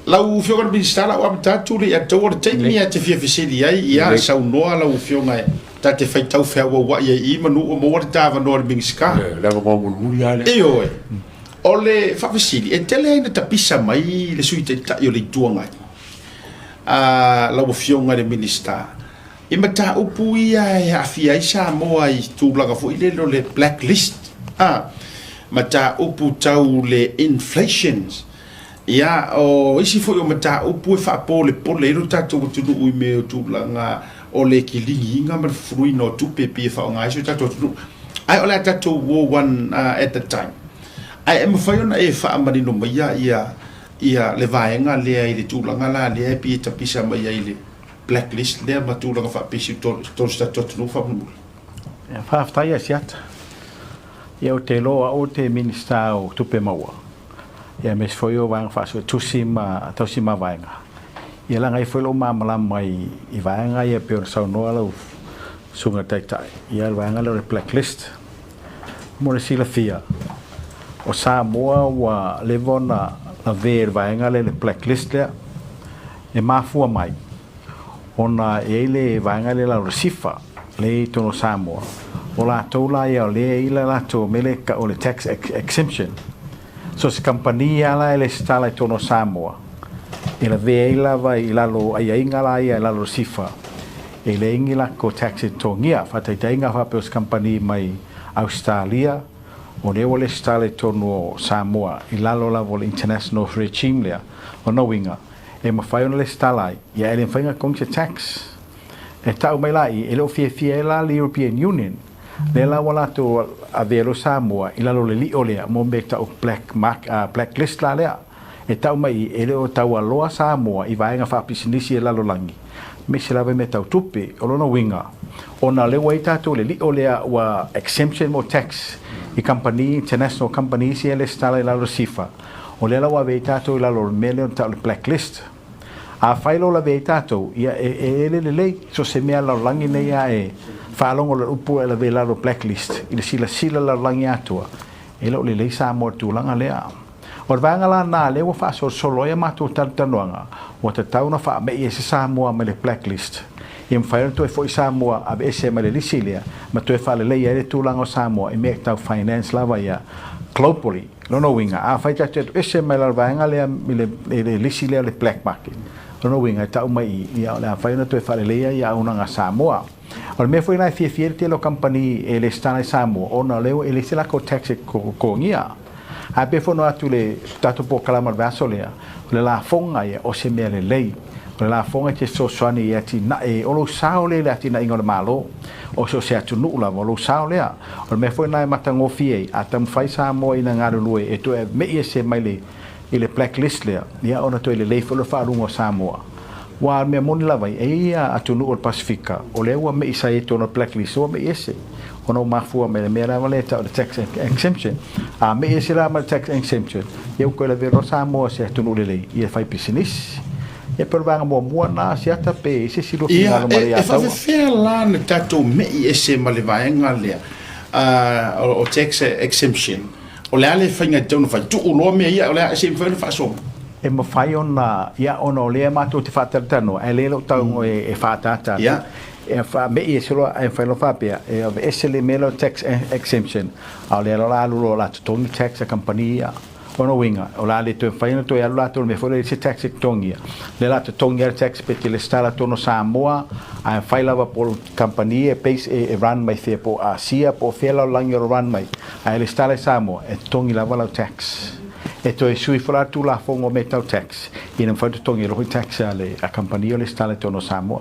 Lau Afioga i le Minisita, o le a ou amata atu le ia taua le taimi e te fia fesili ai, ia saunoa lau Afioga e ta te faitau feauauai ai i i manu ua maua le ta avanoa i le Minisita. Le avanoa mulimuli lava lea. Ioe. O le faafesili, e tele ai ina tapisa mai le Sui Taitai o le Itu Agai, a lau Afioga i le Minisita, i mataupu ia e aafia ai Samoa i tulaga foi lele o le black list, a, mataupu tau le inflations, Ia, o isi foi o mataupu e faapolepole ai lo tatou atunuu i mea o tulaga o le kiligiina ma le fufuluina o tupe e pei e faaaoga ai si o tatou atunuu. Ae o le a tatou o one at a time. Ae e mafai ona e faamanino maia ia ia le vaega lea i le tulaga la lea e pei e tapisa mai ai i le blacklist lea ma tulaga faapea i si o tatou atunuu faamolemole. Ia, faafetai Asiata. Ia, ou te iloa o au te Minisita o Tupe Maua. Ia aemaise foi o vaega faasuetusi ma tausi mavaega. Ia laga ai foi lou malamalama i, i vaega ia pei ona saunoa lau susuga taitai, ia le vaega lea o le blacklist. Mo le silafia, o Samoa ua leva ona lavea i le vaega lea le blacklist lea, e mafua mai ona e i ai le vaega lea i lalo o le SIFA lea i totonu o Samoa, o latou la ia o lea e i ai le latou mea lea e tau o le tax exemption. So se kamupani lava la e lesitala i totonu o Samoa, e lavea ai lava i lalo o aiaiga la ia i lalo o le SIFA, e leai ni latou tax e totogia. Faataitaiga faapea o se kamupani mai Ausetalia, o lea ua lesitala i totonu o Samoa i lalo lava o le international regime lea, o lona uiga, e mafai ona lesitala ai, ia e le mafai ona totogi se tax. E tau mai la i i, e le o fiafia ai la le European Union, lea la ua latou avea loa Samoa i lalo o le lio lea mo mea e tau black mark, black list la lea. E tau mai i i, e le o taualoa Samoa i vaega faapisinisi e lalolagi, aemaise lava i mea tau tupe. O lona uiga, ona o lea ua i ai tatou i le lio lea ua exemption mo tax i kamupani, international companies ia e lesitala i lalo o le SIFA, O lea la ua ave ai tatou i lalo o le mea lea o tau o le black list. Afai loa lavea ai tatou, ia e, e ele lelei, so se mea lalolagi nei a e faalogo le upu e lavea i lalo o black list, i le silasila lalolagi atoa, e le o lelei Samoa i le tulaga lea. O le vaega la lena lea ua faasolosolo ai a matou talatalanoaga, ua tatau ona faame'i ai se Samoa mai le black list, ia mafai ona toe foi Samoa aveese mai le lisi lea, ma toe faaleleia ai le tulaga o Samoa i mea tau finance lava ia globally. Lona uiga, afai tatou te atu ese mai lalo vaega lea i le, i le lisi lea o le black market, lona uiga e tau mai i i, ia o le a mafai ona toe faaleleia ia auaunaga a Samoa. O le mea foi lena e fiafia ai le tele o kamupani e lesitala i Samoa, ona o lea ua e leai se latou tax e totogia. Ae pei foi ona o atu i le tatou polokalame o le vaiaso lea, o le lafoga ia o se mea lelei. O le lafoga e te fesoasoani i atinae, o lou sao lea i le atinaeina o le Malo, o so o se atunuu lava, o lou sao lea. O le mea foi lena e matagofie ai, a taumafai Samoa ina galulue e toe me'i ese mai le i le black list lea, ia ona toe lelei foi lea o le faaluga o Samoa. Aua o le mea moni lava ia, e i ai ia atunuu o le Pasefika, o lea ua me'i sa i ai i totonu o le black list, ua me'i ese, ona ua mafua mai le mea lava lea e tau o le tax exemption. A me'i ese la ma le tax exemption, ia ua toe lavea loa Samoa o se atunuu lelei ia e fai pisinisi. Ia pei o le vaega muamua lena, Asiata, pe i ai se isi lua Ia, finagalo ma le e ia taua. faafefea la na tatou me'i ese ma le vaega lea o tax exemption? O le a le faiga e tatau ona fai? Tuu loa mea ia, o le a, se i mafai ona faasoa mai. E mafai ona, ia, ona o lea matou te faatalatalanoa, ae le lou tau e faaataata atu. E faame'i ese loa, ae mafai loa faapea, e aveese le mea lea o tax exemption, a o lea la o le a alu loa o le a totogi tax a kamupani ia. O lona uiga, o le a le toe mafai ona toe alu latou i le mea foi lea e leai se tax e totogia. O lea o le a totogi lava le tax pe te lesitala totonu o Samoa, ae mafai lava po o le kamupani e base e run mai fea po o Asia po o fea lalolagi o lo o run mai, ae lesitala i Samoa, e totogi lava lau tax. E toe sui foi la le Tulafono o mea tau tax, ina mafai ona totogi ai loa foi tax a le kamupani o lesitala i totonu o Samoa.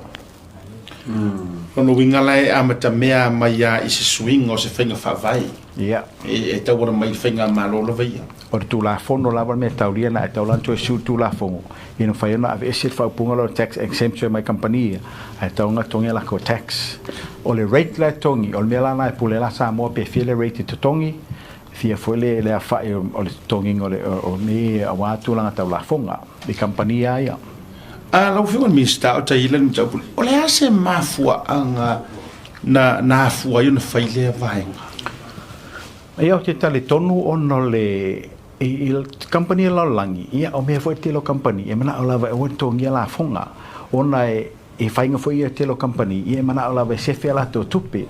Lona uiga la e amatamea mai lava i se suiga o se faiga faavae. Ia. E tauala mai i le faigamalo lava ia. O le Tulafono lava le mea taulia na e tatau la ona toe sui le Tulafono ina mafai ona aveese le faaupuga lea o le tax exemption mai kamupani ia, ae tatau ona totogi a latou tax. O le rate la e totogi, o le mea la lena e pule ai la Samoa pe fia le rate e totogi, fia foi le aofai o le totogiga o nei aua tulaga tau lafoga i kamupani lava ia. A lau Afioga i le Minisita o Taila le mataupu lea, o le a se mafuaaga na na afua ai ona fai lea vaega? Ia, ou te talitonu ona o le I kamupani a le lalolagi, ia, o mea foi le tele o kamupani e manao lava e aua ne totogia lafoga, ona e faiga foi ia tele o kamupani, ia e manao lava e sefe a latou tupe.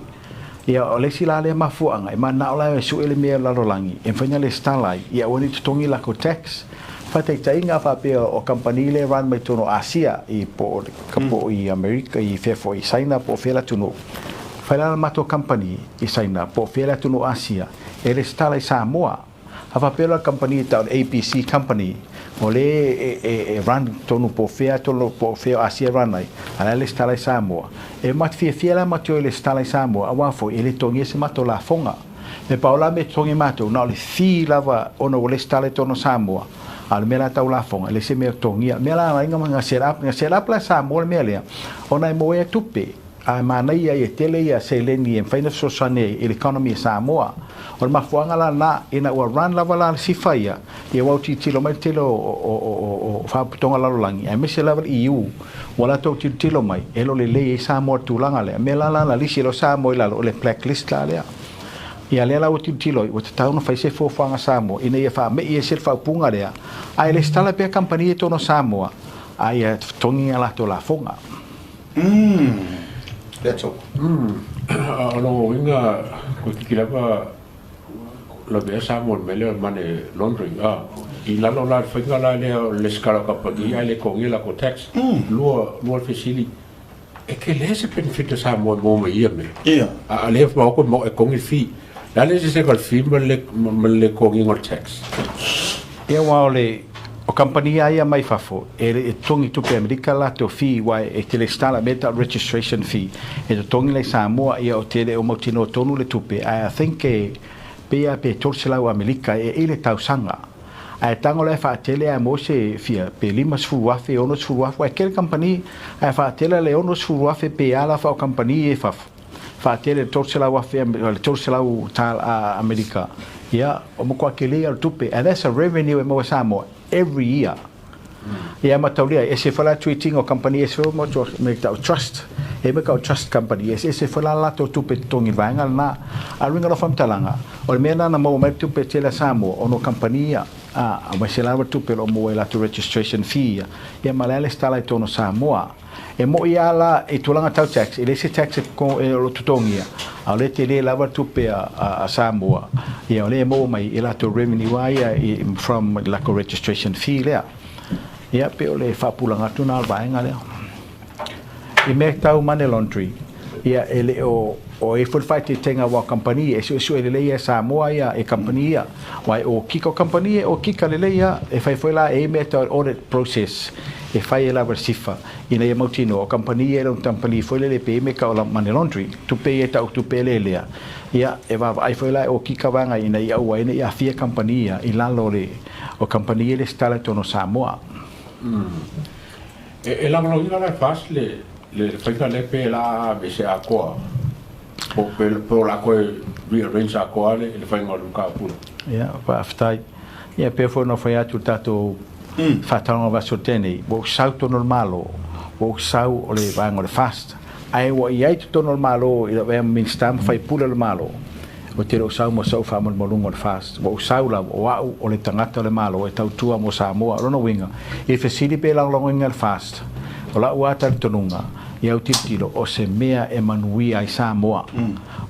Ia, o le isi la lea mafuaaga, e manao la e sue le mea o le lalolagi e mafai ona lesitala ai, ia aua ne i totogi lakou tax. Faataitaiga, a faapea o kamupani lea e run mai totonu o Asia, i po o, po o i Amerika, i fea foi, i Saina po o fea le atunuu, fai la le matou kamupani i Saina po o fea le atunuu o Asia, e lesitala i Samoa. A faapea la le kamupani e tau o le ABC Company, o lea e run tonu po o fea tonu po o fea o Asia e run ai, a o la e lesitala i Samoa. E mat fiafia la matou e lesitala i Samoa, aua foi e le totogia se matou lafoga. Me pau la mea e totogi e matou, na o le fee lava ona ua lesitala i totonu o Samoa, a o le mea la tau lafoga, e leai se mea o totogia. O le mea la na ala ai ona set up, na set up la e Samoa le mea lea, ona e maua ai tupe. A e manaia ia tele ia seleni e mafai ona fesoasoani ai i le economy a Samoa. O le mafuaaga la lena, ina ua run lava la le SIFA ia, ia ua tilotilo mai le tele o faalapotopotoga lalolagi, aemaise lava le EU, ua latou tilotilo mai, e le o lelei ai Samoa i le tulaga lea. O le mea la la na lisi ai loa Samoa i lalo, o le black list la lea. Ia lea la ua tilotilo ai, ua tatau ona fai se fuafuaga a Samoa ina ia faame'i ese le faaupuga lea, ae lesitala pea kamupani ia i totonu o Samoa, a ia totogi a latou lafoga. That's all. O lona uiga toeitiiti lava lavea Samoa i le mea lea o le money laundering. I lalo la o le faiga la lea o le lesitala o kamupani ae le totogia latou tax. Lua le fesili, e tele se benefit a Samoa e maua mai ia mea? A o lea e maua e totogi le fee. O le a le eseesega o le fee ma le le totogiina o le tax? Ia aua o le o kamupani lava ia mai fafo e le i totogi tupe Amerika latou fee aua e te lesitala mea tau registration fee e totogi la i Samoa ia o te le o mautinoa tonu le tupe ae I think e pei a pe 300 Amerika e i le tausaga ae tago la e faatele ae mo se fia pe 50,000 60,000 ae tele kamupani ae faatele le 60,000 pe a la fa o kamupani e fafo faatele le 300,000 le 300 tala Amerika ia o matua tele ia o le tupe and that's a revenue e maua e Samoa every year. Ia mataulia e ese foi la treating o kamupani ese foi mo me tau trust e me kau trust company ese ese foi la latou tupe totogi vaega lena. A o le uiga o lau faamatalaga o le mea lena na maua mai le tupe tele a Samoa ona o kamupani ia a aemaise lava le tupe o lo o maua i latou registration fee ia ia ma le a lesitala i totonu o Samoa. E moʻi a la i tulaga tau tax, e leai se tax e o lo o totogia, a o lea e tele lava tupe a Samoa, ia o lea e maua mai i latou revenue lava ia from lakou registration fee lea. Ia pei o le faapulaga atu lena o le vaega lea. I mea tau money laundry, ia e le o o i ai foi le faaeteetega aua o kamupani e suesue lelei e Samoa ia e kamupani ia, aua e okika, o kamupani e okika lelei lava, e fai foi la e i ai mea tau audit process e fai ai lava le SIFA ina ia mautinoa o kamupani ia e le o ni kamupani foi lele pe i ai mea tau o money laundry, tupe ia e tau tupe eleelea, ia e vaavaai foi la e okika vaega ina ia aua ai ne i aafia kamupani ia i lalo o le o kamupani ia e lesitala i totonu o Samoa. E lagolagoina la e FAST le faiga lea pe la a aveese atoa po o le a toe rearrange atoa le faiga o le mataupu lea. Ia, faafetai. Ia, pei foi ona fai atu i le tatou faataloga vaiaso tea nei, ua ou sau totonu o le Malo, ua ou sau o le vaega o le FAST, ae ua i ai totonu o le Malo i lau avea ma Minisita ma faipule o le Malo, Ou te le o sau ma sou faamalumaluga o le FAST. Ua ou sau lava, o au o le tagata o le Malo e tautua mo Samoa. O lona uiga, i fesili pe lagolagoina le FAST, o la'u lava talitonuga, i au tilotilo, o se mea e manuia ai Samoa.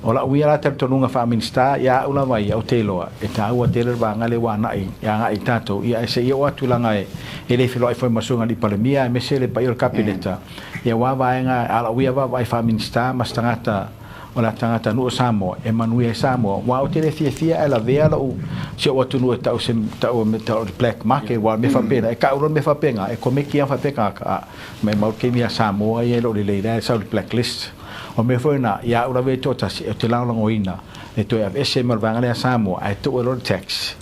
O la'u ia la talitonuga faa-Minisita, ia a'u lava ia, ou te iloa, e taua tele le vaega lea ua agai, e agai i tatou, ia ae se i oo atu leaga e le feloai foi ma Susuga i le Palemia aemaise le paia o le Kapeneta, ia aua vaega, a o la'u ia vaavaai faa-Minisita ma se tagata, O la tagata nuu o Samoa, e manuia ai Samoa. Aua ou te le fiafia ae lavea lou, si ou atunuu e tau se, tau, tau o le black market, aua o le mea faapena, e kau loa le mea faapena, e komeki lava faapea tagata, a, maimau le taimi ia Samoa ia e le o lelei la e sau i le black list. O le mea foi lena, ia au lava ia e toatasi, ou te lagolagoina le toe aveese mai o le vaega lea a Samoa, ae tuu ai loa le tax.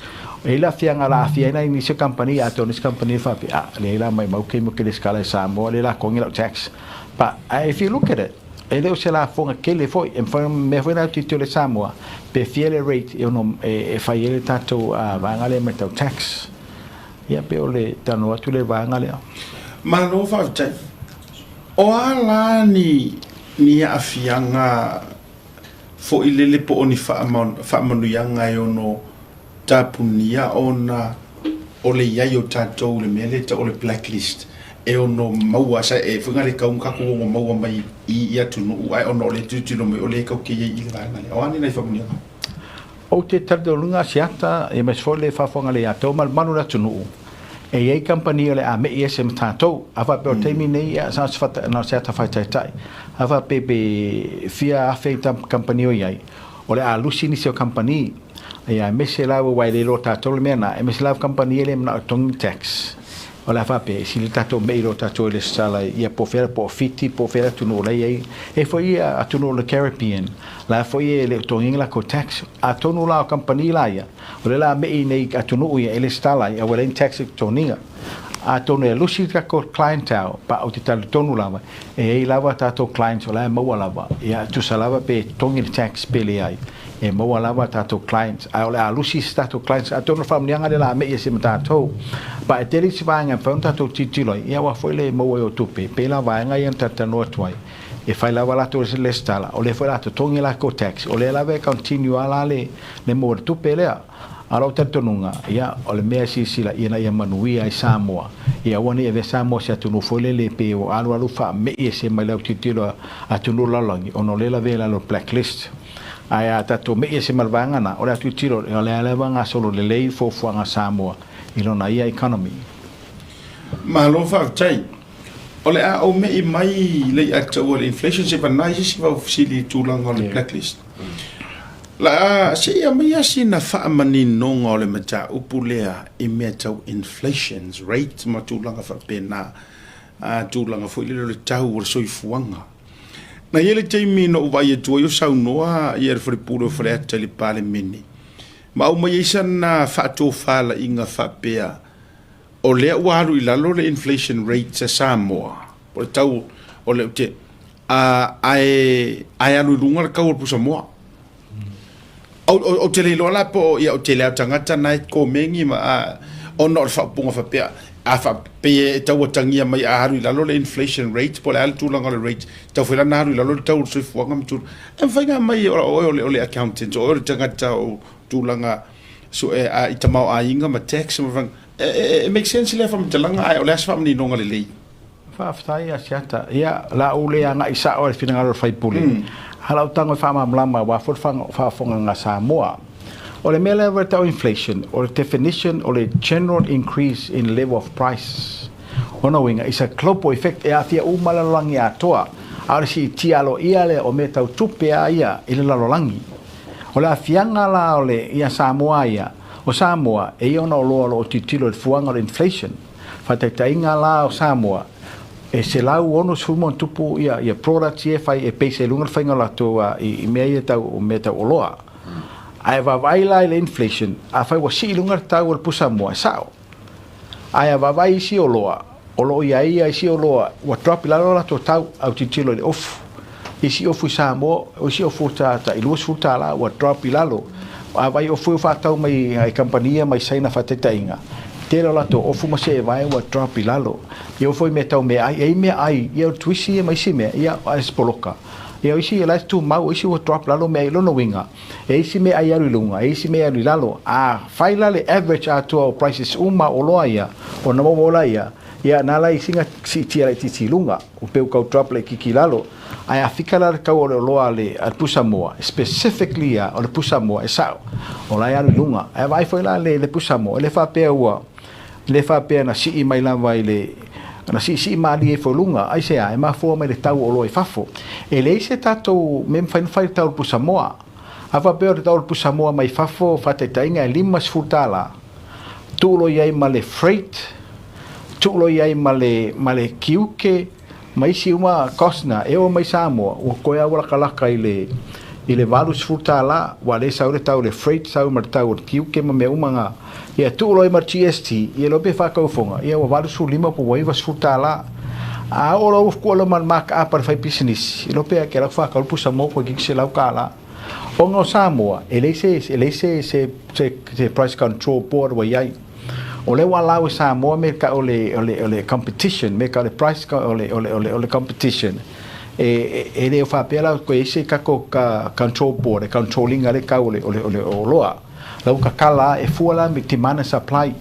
E i ai le aafiaga o le a aafia ai nai nisi o kamupani, atonu isi kamupani e faapea, a, leai la, maimau le taimi ou te lesitala i Samoa, lea o le a togi lau tax. But, if you look at it, E le o se lafoga tele foi, e mafai ona mea foi la tilotilo e Samoa, pe fia le rate e ono e fai ai le tatou vaega lea mai tau tax. Ia pe o le talanoa atu lea i le vaega lea. Malo faafetai. O a la ni ni aafiaga foi lele po o ni faamanuiaga e ono. tapunia ona o le i ai o tatou i le mea lea e tau o le blacklist e ono maua sa e foi le kau ka ko maua mai i atunuu ae ona o le tilotilo mai o lea e ke i le vaega lea. O a ni nai faamanuiaga? Ou te talitonuga Asiata, aemaise foi le faafofoga le ia ma le malu o le atunuu, e i ai kamupani o le a me'i ese ma tatou. A faapea o le taimi nei, ia, sa na o se ata faataitai. A faapea pe fia afe i kamupani o i ai, o le a lusi nisi o kamupani. Ia, aemaise lava ua e le iloa tatou le mea na, aemaise lava kamupani e le manao e totogi tax. O le a faapea, e sili tatou me'i loa tatou i le lesitala ia po o fea, po o Fiti, po o fea le atunuu o la e i ai. E foi ia atunuu o le Caribbean, la foi e le o totogiina latou tax. Atonu la o kamupani la ia, o lea o le a me'i nei atunuu ia e lesitala ai, aua e leai ni tax e totogiina. Atonu e lusi le tatou clientele, pa ou te talitonu lava, e i ai lava tatou clients o la e maua lava. Ia, tusa lava pe totogi le tax pe leai, e maua lava tatou clients, ae o le a lusi isi tatou clients. Atonu o le faamanuiaga lea o le a me'i ese ma tatou. Pa e tele isi vaega e mafai ona tatou tilotilo ai, ia aua foi le maua ai o tupe, pei la vaega ia na talatalanoa atu ai, e fai lava latou lesitala, o lea foi o le a totogi latou tax, o lea lava e continue lava la le maua o le tupe lea. A o lou talitonuga, ia, o le mea e silasila ina ia manuia ai Samoa, ia aua ne i avea Samoa i se atunuu foi lele pei ua alualu faame'i ese mai le autilotilo a atunuu o le lalolagi, ona o lea e lavea i lalo o le blacklist. Ae a tatou me'i ese ma le vaega lena, o le autilotilo, o lea lava e gasolo lelei fuafuaga a Samoa i lona ia economy. Malo faafetai. O le a ou me'i mai le ia taua le inflation se vana se isi vaufesili i tulaga o le blacklist. La a se ia mai sina faamaninoga o le mataupu lea i mea tau inflation rate ma tulaga faapena, a tulaga foi lele o le tau o le soifuaga. Na i ai le taimi na ou vaai atu ai o saunoa ia le falepule o Faleata i le Palemene, ma aumai ai sana faatofalaiga faapea, o lea ua alu i lalo le inflation rate a Samoa, po o le tau o le te, a, ae, ae alu i luga le tau o le pusamoa. Ou te le iloa la po o, ia, o tele lava o tagata na e komeni ma, a, ona o le faaupuga faapea, a faapea e tau atagia mai a alu i lalo le inflation rate po o le a le tulaga o le rate, tau foi la na alu i lalo le tau o le soifuaga ma tulaga. E mafai ona aumai o oe o le accountant, o oe o le tagata o tulaga sue a, i tamaoaiga ma tax ma fanga. E make sense lea faamatalaga, ae o le a se faamaninoga lelei? Faafetai Asiata. Ia, o le a ou le agai sao i le finagalo o le sui usufono, a o lau tago e faamalamalama aua foi le faafofogaaga a Samoa. O le mea lea ua tau inflation, o le definition o le general increase in level of prices. O lona uiga, it's a global effect, e aafia uma le lalolagi atoa, a o le siitia aloaia lea o mea tau tupe a ia i le lalolagi. O le aafiaga la o le ia Samoa ia, o Samoa e ia ona oloa o lo o tilotilo i le fuaga o le inflation. Faataitaiga la o Samoa, e 160 ma ona tupu ia, ia products ia e fai e base ai luga le faiga o latou i mea ia tau, o mea tau oloa. Ae vaavaai la i le inflation, afai ua sii i luga le tau o le pusamoa, e sao. Ae a vaavaai isi oloa, o lo o i ai ia isi oloa ua drop i lalo latou tau, au tilotilo i le ofu. Isi ofu i Samoa, o isi ofu ta tai $20 ua drop i lalo. A vaai ofu e faatau mai i kamupani ia mai Saina faataitaiga, tele o latou ofu ma seevae ua drop i lalo. Ia oo foi i mea tau meaai, e i ai meaai, ia o le tuisi ia ma isi mea, ia a se poloka. Ia o isi la e tumau, o isi ua drop lalo meaai. Lona uiga, e isi meaai e alu i luga, e isi mea e alu i lalo. A fai la le average atoa o prices uma o oloa ia, ona maua loa lea, ia na ala i sina siitia laitiiti i luga, ua pei ua tau drop laitiiti i lalo. Ae a fika la le tau o le oloa a le pusamoa, specifically ia o le pusamoa e sao, o la e alu i luga. Ae vaai foi la le pusamoa, e le faapea ua, le faapea na sii mai lava i le, na siisii malie ifo i luga, aisea, e mafua mai le tau o oloa i fafo. E leai se tatou mea e mafai ona fai i le tau o le pusamoa. A faapea o le tau o le pusamoa mai fafo, faataitaiga e $50, tuu loa i ai ma le freight, tuu loa i ai ma le, ma le tiute, ma isi uma cost na, e oo mai Samoa, ua toe lava ua latalata i le, i le $80, aua o lea e sau le tau o le freight, sau ma le tau o le tiute ma mea uma na. Ia tuu loa i ai ma le GST, ia iloa pe faataufoga, ia ua 85 po ua $90. A oo loa ua tuu loa ma le mark up a le faipisinisi, iloa pe a lau faatau le pusamoa toeitiiti $100. Ona o Samoa, e leai se, e leai se, se, se, se price control board ua i ai. O lea ua allow e Samoa me ka o le, o le, o le competition, me ka o le price o le, o le, o le, o le competition. E, e, e le o faapea la koe i ai se tatou ka, control board e control ina le tau o le, o le, o le oloa. La ua tatala lava, e fua la i demand and supply.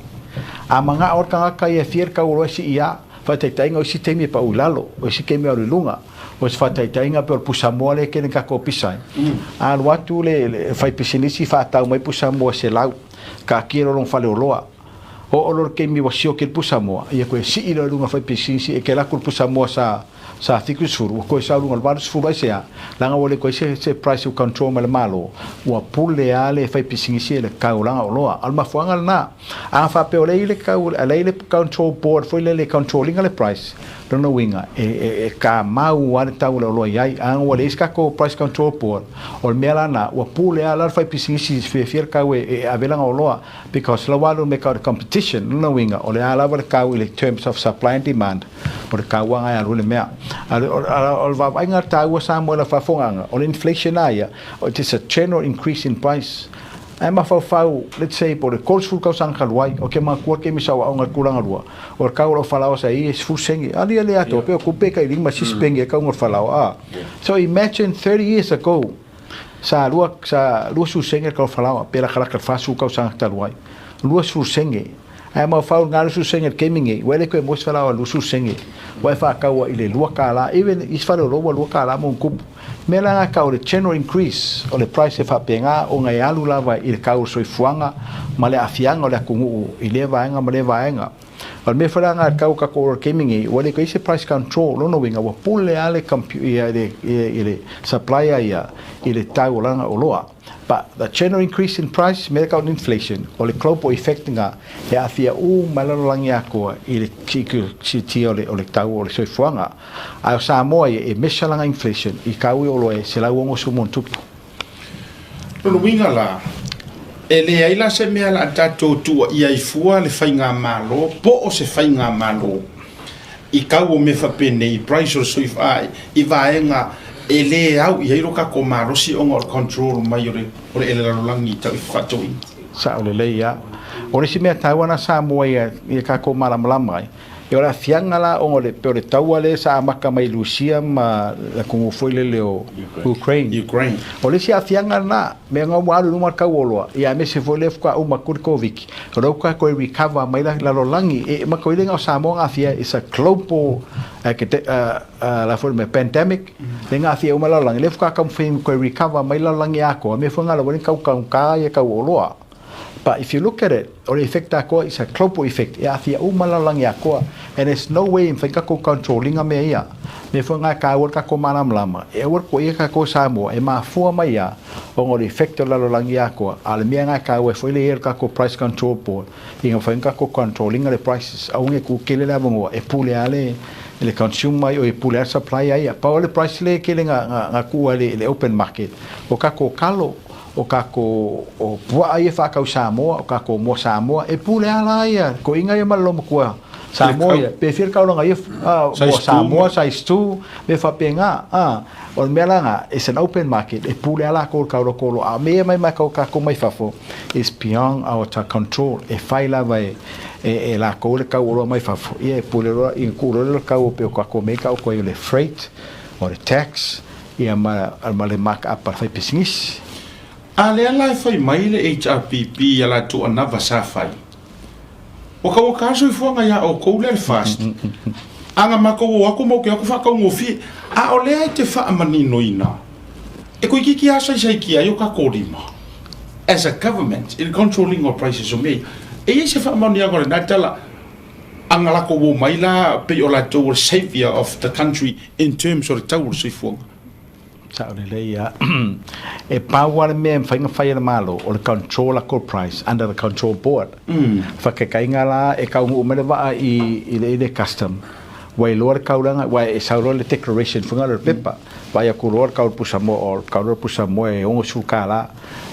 A manao le tagata ia e fia le tau o oloa e sii lava. Faataitaiga o isi taimi e pau i lalo, o isi taimi e alu i luga. O se faataitaiga pei o le pusamoa lea e tele ina tatou pisa ai. A alu atu le faipisinisi faatau mai pusamoa e 100, taatia loa lona faleoloa. Oo loa le taimi ua sioki le pusamoa, ia toe sii loa i luga o le faipisinisi e te alu atu le pusamoa sa sa 70, ua toe sau i luga o le 80 aisea? Leaga ua le toe i ai se price ua control mai e le Malo, ua pule lava le faipisinisi i le tau o lana oloa. O le mafuaaga lena. A faapea o lea e i ai le tau, o lea e i ai le control board foi lele e control ina le price, lona uiga e kamau lava le tau o le oloa i ai. A ua leai se tatou price control board, o le mea la lena, ua pule lava la le faipisinisi fiafia le tau e ave lana oloa because la ua alu me kau le competition. Lona uiga, o le a lava le tau i le terms of supply and demand, o le tauaga e alu ai le mea. A o le vaavaaiga taua Samoa i lau faafofogaaga, o le inflation lava ia, it is a general increase in price. Ae mafaufau, let's say, po o le 30 tausaga talu ai, ou te manatua le taimi sa ou aoga i le tulaga lua, o le tau o lau falaoa sa i ai e 10 sene. A lia le atoa, pei o tupe e tai 5 sisipeni e tauga o le falaoa, a. So imagine 30 years ago, sa lua, sa 20 sene le tau o le falaoa, pe latalata i le 40 tausaga talu ai. 20 sene. Ae mafaufau i le 20 sene i le taimi nei, ua le toe maua se falaoa 20 sene, ua e faataua i le $2, even isi faleoloa ua $2 ma ona tupu. Mea la na tau o le general increase o le price e faapena ona e alu lava i le tau o le soifuaga ma le aafiaga o le atunuu i lea vaega ma lea vaega. O le mea foi la na tau o tatou oloa i le taimi nei, ua le toe i ai se price control, lona uiga ua pule lava le supplier ia i le tau o lana oloa. But the general increase in price, mea tau inflation, o le global effect lena, e aafia uma ai le lalolagi atoa i le siitia o le tau o le soifuaga. A o Samoa ia, e measure lana inflation i tau i oloa e 160 ma ona tupu. Lona uiga la, e leai la se mea o le a tatou tuuaia ai fua le faigamalo po o se faigamalo i tau o mea faapenei, price o le soifuaga, i vaega e le au i ai lo tatou malosi ona o le control mai o le ele lalolagi tau i fefaatauaiga. Sao lelei lava. O le isi mea taua lena Samoa ia ia tatou malamalama ai, ia o le aafiaga la ona o le pei o le taua lea sa amata mai i Lusia ma le atunuu foi lele o Ukraine. Ukraine. O le isi aafiaga lena, mea na ua alu i luma le tau o oloa, ia aemaise foi lea faatoa uma atu le Koviti, o lea ua tatou recover mai la lalolagi, e matou le na o Samoa na aafia ai, it's a global la foi le mea pandemic, lea na aafia uma le lalolagi, lea faatoa taumafai e toe recover mai le lalolagi atoa, mea foi na ala ai ona taugata ia tau o oloa. But if you look at it, o le effect atoa is a global effect, e aafia uma le lalolagi atoa, and there's no way e mafai ona tatou control ina mea ia. Mea foi na e taua le tatou malamalama, e aua le tuuaia tatou Samoa, e mafua mai lava ona o le effect o le lalolagi atoa, a o le mea na e taua ai foi le i ai o le tatou Price Control Board, ina mafai ona tatou control ina le prices, aua ne i tu tele le avanoa e pule lava le consumer e pule lava le supplier ia. Pau lava le price lea e tele na tuu ai i le open market, o tatou talo, o tatou o puaa ia e faatau i Samoa, o tatou moa Samoa, e pule lava la ia toeaiina ia ma le loomatua Samoa ia, pe fia le taulaga ia moa Samoa, size 2, mea faapena. O le mea la lena, it's an open market, e pule lava latou i le taulaga o oloa, a o mea ia mai tatou mai fafo, is beyond our control, e fai lava e latou le tau o oloa mai fafo, ia e pule loa, ia tuu loa lea o le tau pei o tatou mea ia taoto ai o le freight, o le tax, ia ma le mark up a le faipisinisi. A lea la e fai mai le HRPP i a latou anava sa fai, ua taugata le soifuaga iā outou lea le FAST, a na matou o atu matou te o atu faataugofie, a o lea e te faamaninoina, e toeitiiti lava saisaitia ai o tatou lima as a government i le control ina o prices o mea ia. E i ai se faamaoniaga o lena tala, a na latou o mai la pei o latou o le saviour of the country in terms o le tau o le soifuaga. Sao lelei lava. E pau lava le mea e mafai ona fai e le Malo, o le control a kou price under the control board. Faataitaiga la, e taunuu mai le vaa i le custom, ua iloa le taulaga, aua e sau loa le declaration foi lea o le pepa, vaai atu loa le tau o le pusamoa, o le tau o le pusamoa e $60,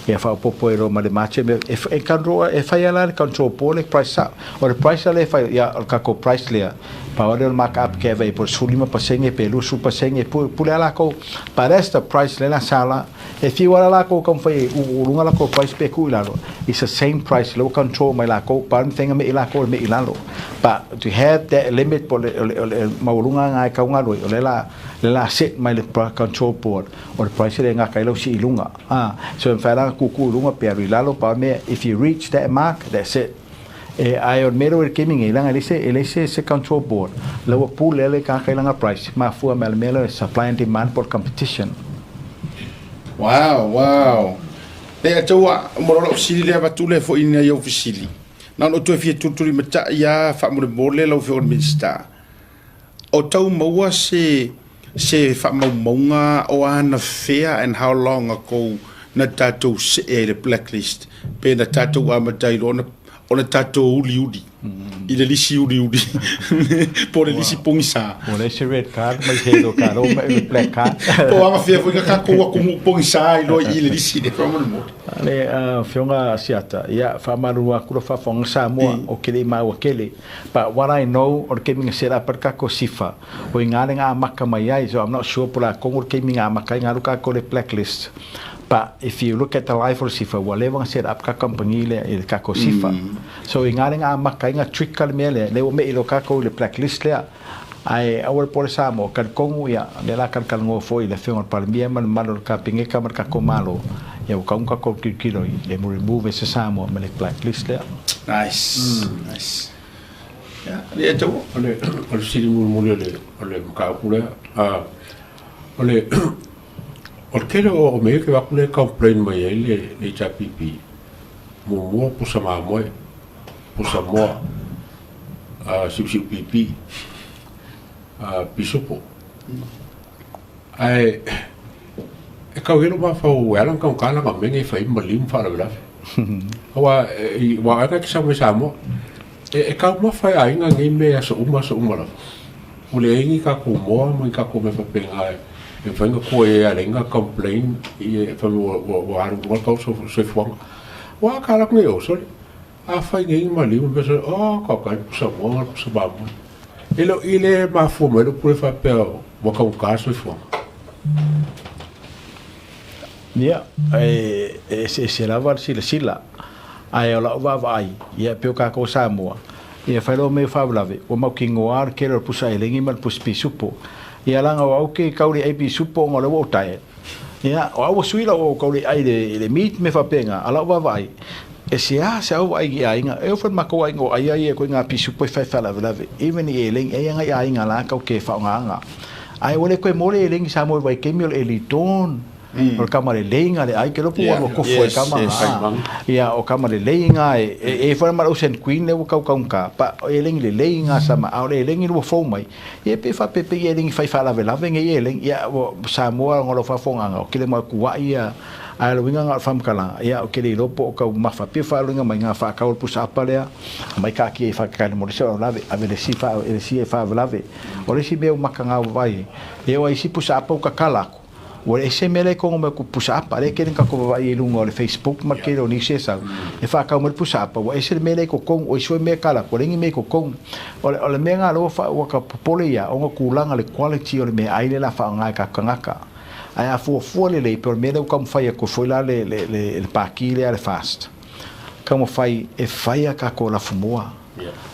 ia faaopoopo ai loa ma le margin. E control, e fai lava la e le control board le price sao. O le price lea e fai, ia o le tatou price lea, pau lava lea o le mark up ke ave ai po o le 15% pe 20% e pule lava latou. But that's the price lea la sa la. E fiu lava latou e taumafai e uu i luga latou price pe tuu i lalo, it's the same price lea ua control mai latou, pau le mea e mafai ona mei latou o le mei i lalo. But to have that limit po o le le maualuga lena e tau ona alu ai, o lea la, lea la set mai le control board o le price lea e gata ai lau sii i luga. A, so e mafai la ona tuutuu i luga pe alu i lalo, pau le mea, if you reach that mark, that's it. E, ae o le mea lea ua i le taimi nei, leaga e leai se, e leai se, se control board, la ua pule lava le tagata i lana price, mafua mai le mea lea o le supply and demand po o le competition. Wow, wow. E atau a, mo lau fesili lea avatu lea foi i au fesili. Na ona ou toe fia tulitulimatai lava faamolemole lau Afioga i le Minisita, o tau maua se se faamaumauga o anafea and how long ago na tatou see ai i le blacklist pe na tatou amata ai loa ona ona tatou uliuli i le lisi uliuli po o le lisi pogisa. Ua leai se red card mai se yellow card, ua mai le black card. Po o anafea foi na tatou atunuu pogisa ai loa i le lisi lea faamolemole. Le Afioga Asiata, ia faamalulu atu le faafofoga Samoa, ou te le i maua tele. But what I know, o le taimi na set up ai le tatou SIFA, o i ina le na amata mai ai, so I'm not sure po o le a tonu le taimi na amata ai na alu tatou i le blacklist. But if you look at the life o le SIFA, ua leva ona set up ka company lea i le tatou SIFA. So i ina le na amata ai na trigger le mea lea, lea ua mei loa tatou i le blacklist lea. Ae aua le pole Samoa, talitonu ia, lea la talatalanoa foi i le Afioga i le Palemia ma le mamalu o le Kapeneta ma le tatou Malo, ia ua tatau ona tatou tilotilo i le remove e se Samoa ma le blacklist lea. Nice. Nice. Ia, le tau. O le o le fesili mulimuli o le o le mataupu lea, a o le o le tele o o mea ke vaku le complain mai ai le le HRPP, muamua pusa mamoe, pusa moa, siusiu pipi, pisupo. Ae e kau ai lou mafaufau e ala ona taugata lana mea nei e fai ai maliu ma faalavelave. Aua aua o aiga e te sau mai Samoa, e taumafa e aiga nei mea i aso uma aso uma lava. Ua leai ni tatou moa ma ni tatou mea faapena e mafai ona tua i ai e ala ai ona complain fai mai ua alu i luga le tau o le soifuaga. Aua a tala atu nei oe, sole, Afai nei ni maliu ma mea sole, oh tautae le pusa moa ma le pusa mamoe. E le o i le mafua mai lou pule faapea ua taugata le soifuaga. Ia, e eseese lava le silasila, ae o lau vaavaai, ia e pei o tatou Samoa, ia e fai loa mea faalavelave, ua mautinoa le tele o le pusa elegi ma le pusa pisupo. Ia leaga o au ke kau le ai pisupo ona o lea ua ou diet. Ia, o au ua sui lau kau le ai le meat me faapena, a o lau vaavaai, e seā se au vaai i aiga, e oo foi i le matou aiga o ai ai e koe ngā pisupo e fai faalavelave, even i elegi, e i ai ngai aiga la kau ke whaongaanga. Ae ua le koe mo le elegi sa mo i Waikemi o le early dawn, o le kama lelei nga le ai, ke lopu ua lua kofu ai kama, ia, o kama lelei nga e, e, e foi ma le Ocean Queen le ua kau kaunga, pa o elegi lelei nga sama, a o le elegi lua fou mai, Ia pe faapea ia e fai faalavelave nei e leng ia ua Samoa ona o lau faafofogaaga o kele mau kuaʻi ia ae o le uiga na o le faamatalaga ia o kele iloa po o kau mafa pei o faaloiga mai nga faakau o le pusa apa lea mai kaakia i faakakali mo le isi faalavelave ave le isi le isi e faalavelave o le isi mea ua maka gauvai ai ia ua isi pusa apa ua kakala aku Ua ese mea lea e kogo mai ku pusa apa, lea e kele ka vaavaai i luga o le Facebook ma le kele o nisi e sau, e faakau mai le pusa apa, ua ese le mea lea i kokogu, oi sue mea kala atu, ua leai ni mea i kokogu. O le, o le mea na lea ua fa, ua ka popole ia, ona kulaga le quality o le meaai lea la faaaoga e ka tagata. Ae a fuafua lelei, pe o le mea lea ua taumafai atu ai foi la le, le, le, le paki lea a le FAST, taumafai e fai a tatou lafumoa,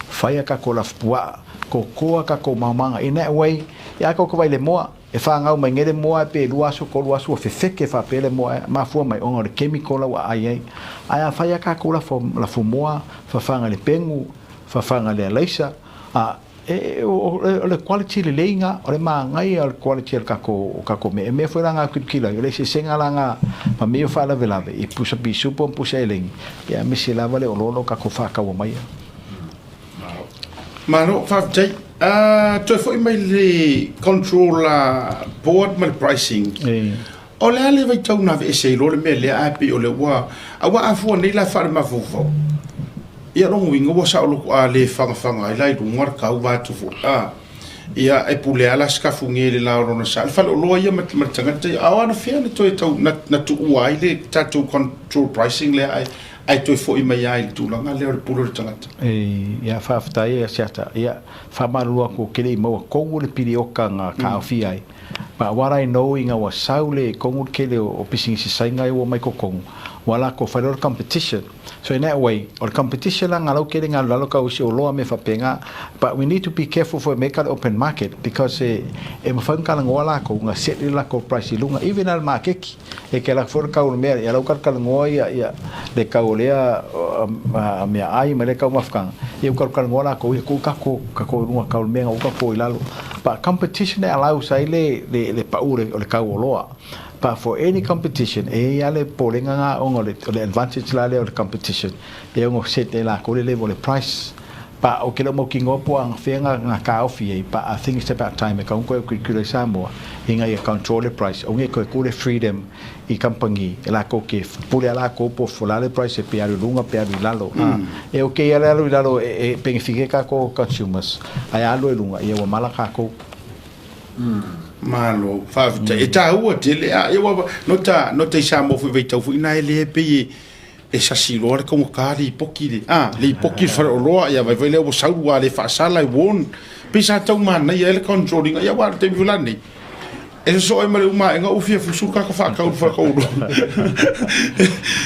fai a tatou lafupuaa, kokoa a tatou maomaga, in that way, ia a tatou vaai i le moa, E whāngau mai ngere moa e pe lua aso, tolu aso ua fefeke whapea le moa e mafua mai ona o le chemical la ua ai ai. Ae a whai a kākou lafo, lafo moa, whawhanga le pengu, whawhanga le alaisa, a, e, o, o, o le quality lelei ngā, o le māngai o le quality o le kākou, o kākou mea. E mea foi la ngā kilokilo ai, o le eseesega la ngā, ma mea o faalavelave, i pusa pisupo ma pusa elegi, ia aemaise lava le oloolo o kākou whākaua mai a. Malo, faafetai. Toe foi mai le control board ma le pricing. O le a le vaitau na aveese ai loa le mea lea ae pei o lea ua aua a fua nei la faalemafaufau. Ia lona uiga ua saoloto a le fagafaga ai la i luga le tau vaeatu foi. A ia e pule lava la sikafugi i le la o lona sa. Le faleoloa ia ma le tagata ia, a o anafea na toe tau na tuua ai le tatou control pricing lea ae Ae toe foi mai lava i le tulaga lea o le pule o le tagata. Ia, faafetai e Asiata. Ia, faamalulu atu ou te le i maua tonu le pilioka na taofia ai. But what I know ina ua sau le tonu le tele o pisinisi Saina e ua mai totonu, ua latou fai loa le competition. So in that way, o le competition la nga laukele nga alu lalo kau isi oloa mea faapena, but we need to be careful foi me ka le open market because e e mafai ona talanoa lakou na set le lakou price i luga even a le makeki e ke alaki foi le kau o le mea ia lau talatalanoa ia ia le kau o lea meaai ma lea kau mafutaga ia ua talatalanoa lakou ia tuu tatou tatou i luga kau o le mea na ua tatou i lalo but competition e allows ai le le le pau o le kau oloa. But for any competition, e i ai lava le popolega na ona o le, o le advantage la lea o le competition, e ono set e lakou le level o le price. But ou te le o mautinoa po o anafea na, na taofi ai, but I think it's about time e kau koe tilotilo i Samoa ina ia control le price, aua ne i toe tuu le freedom i company e lakou te pule a lakou po o le a le price pe alu i luga pe alu i lalo. E okay lava le alu i lalo e, e benefit ai tatou consumers, ae a alu i luga, ia ua mala takou. Malo, faafetai. E taua tele, a ia ua nota nota i Samoa foi vaitau foi na e le pei e e sasi loa le taugata lipoti le a lipoti le faleoloa ia vaivai lea ua sau ua le faasala e warn pei sa tau manaia ai le control ina ia aua o le taimi foi la lenei e sosoo ai ma le uma aega ua fia fusu le tagata faatau i le faletaulu.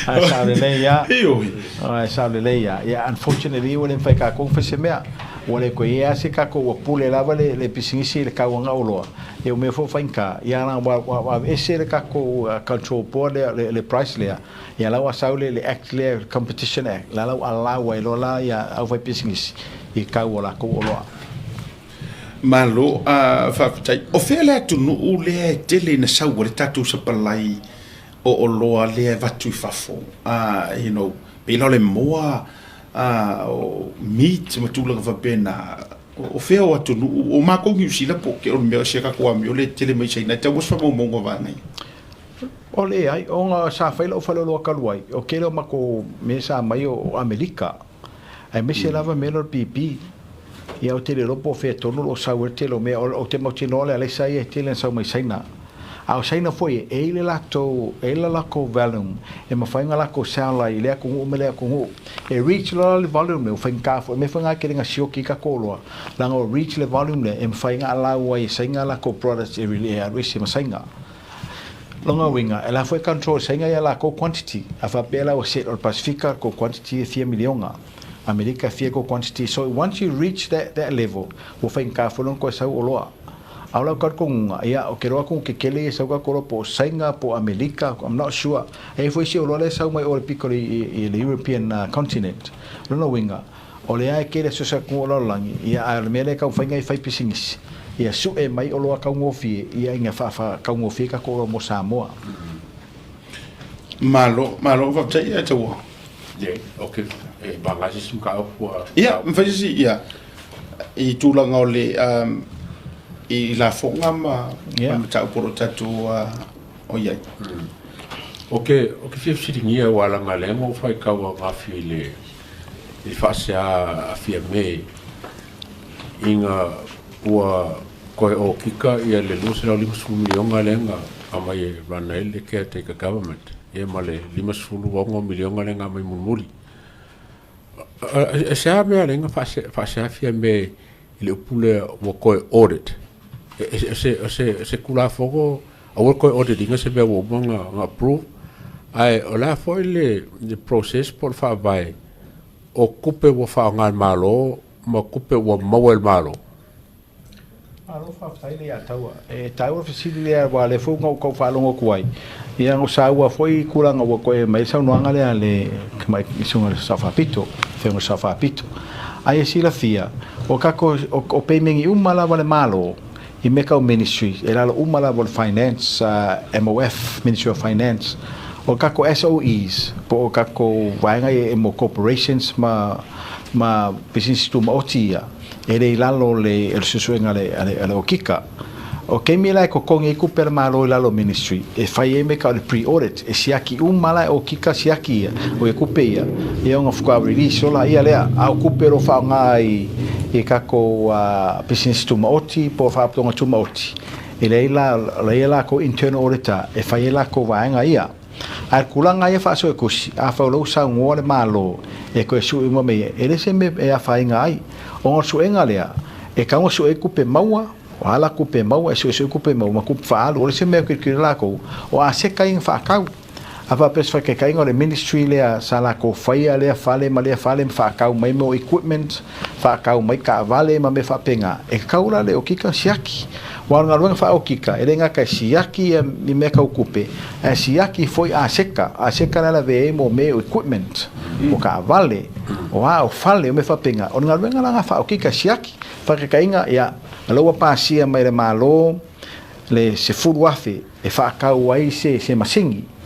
Ae sao lelei lava. Ioe. Ae sao lelei lava. Ia unfortunately ua le mafai e tatou ona fai se mea. Ua le toe i ai lava se tatou ua pule lava le le pisinisi i le tauaga oloa. Ia o mea foi faigata, ia na ua ua aveese le tatou control board lea le le price lea, ia la ua sau le le act lea competition act, la la ua allow ai loa la ia aufaipisinisi i tau o latou oloa. Malo a faafetai. O fea le atunuu lea e tele ina sau ai le tatou sapalai o oloa lea e avatu i fafo? You know, pei la o le moa, o meat ma tulaga faapena. O fea o atunuu? O makou Niu Sila po o le mea o si a tatou amio lea e tele mai Saina, e tatau se faamaumauga o vaega ia? O leai, ona sa fai lau faleoloa talu ai, o tele o matou mea sa aumai o Amerika. Aemaise lava mea lea o le pipi. Ia ou te le iloa po o fea tonu o lo o sau ai le tele o mea. Ou te mautinoa o le alaisa ia e tele ina sau mai Saina. A o Saina foi e i ai le latou, e i ai le lakou volume e mafai ona lakou sell ai i lea atunuu ma lea atunuu. E reach loa le volume lea, ua faigata foi. O le mea foi lena e tele ina sioki ai tatou oloa, leaga ua reach le volume lea e mafai ona allow ai e Saina lakou products e alu ese ma Saina. Lona uiga, e la foi control e Saina ia lakou quantity. A faapea la ua set o le Pasifika kou quantity e fia miliona, Amerika e fia kou quantity. So once you reach that that level, ua faigata foi lona toe sau oloa. A o lau talitonuga, ia, ou te iloa atu tetele ia e sau tatou oloa po o Saina po o Amerika, I'm not sure. E i ai foi isi oloa lea e sau mai o le pito i le European continent. Lona uiga, O lea e tele so se atunuu o lalolagi, ia ae o le mea lea e taumafai nei e fai pisinisi, ia sue mai oloa taugofie, ia ina faataugofie ai tatou oloa mo Samoa. Malo, malo, faafetai ia Taua. Ia, ok, e vāga se isi mataupu ua. Ia, mafai se isi, ia, i tulaga o le, i lafoga ma mataupu o lo o tatou o i ai. Ou te, ou te fia fesiligia aua leaga lea na ou faitau ananafi i le, i le faasea a Fiame ina ua toe okika ia le $250 miliona lea na aumai e run ai le caretaker government ia ma le $56 miliona lea na aumai mulimuli. E se a mea lea na faasea Fiame i le upu lea ua toe audit? E se Tulafono aua le toe audit ina se mea ua uma ona approve, ae o le a foi le process po o le faavae o tupe ua faaaoga e le Malo ma tupe ua maua e le Malo? Malo faafetai le ia taua. E taua le fesili lea aua o lea foi na ou tau faalogo atu ai, ia na ou saua foi i tulaga ua toe aumai ai le saunoaga lea a le tamaitai susuga i le Sao Faapito, le Afioga i le Sao Faapito. Ae ia silafia, o tatou, o pemeni uma lava a le Malo i mea tau ministry, e lalo uma lava o le Finance, MOF, Ministry of Finance, o tatou SOEs, po o tatou vaega ia mo corporations ma ma pisinisi tumaoti ia, e le i lalo o le suesuega a le okika. O taimi la e totogi ai tupe a le Malo i lalo o Ministry, e fai ai mea tau o le pre-audit, e siaki uma la e okika siaki ia, o ia tupe ia, ia ona faatoa release loa laia lea. A o tupe o lo o faaaoga i tatou pisinisi tumaoti po o faalapotopotoga tumaoti, e leai la, leai a latou internal auditor e fai ai latou vaega ia. A o le tulaga ia faa-suetusi, afai o lea ua saunoa le Malo e toe sue uma mea ia, e le se mea e afaina ai, ona o le suega lea, e tatau ona sue ai tupe maua, o a la tupe maua, e suesue tupe maua ma tupe faaalu. O le isi mea e tilotilo ai latou, o aseta ia na faatau. A faapea se faataitaiga o le ministry lea sa latou faia lea fale ma lea fale ma faatau mai mea o equipment, faatau mai taavale ma mea faapena, e tatau la le okika ona siaki. Aua o le galuega faa-okika, e le gata e siaki ia mea tau tupe, ae siaki foi aseta, aseta la e lavea ai mo mea o equipment, o taavale, o a, o fale, o mea faapena. O le galuega la lena faa-okika, siaki. Faataitaiga, ia, o la ua pasia mai e le Malo le 10,000 e faatau ai se se masini.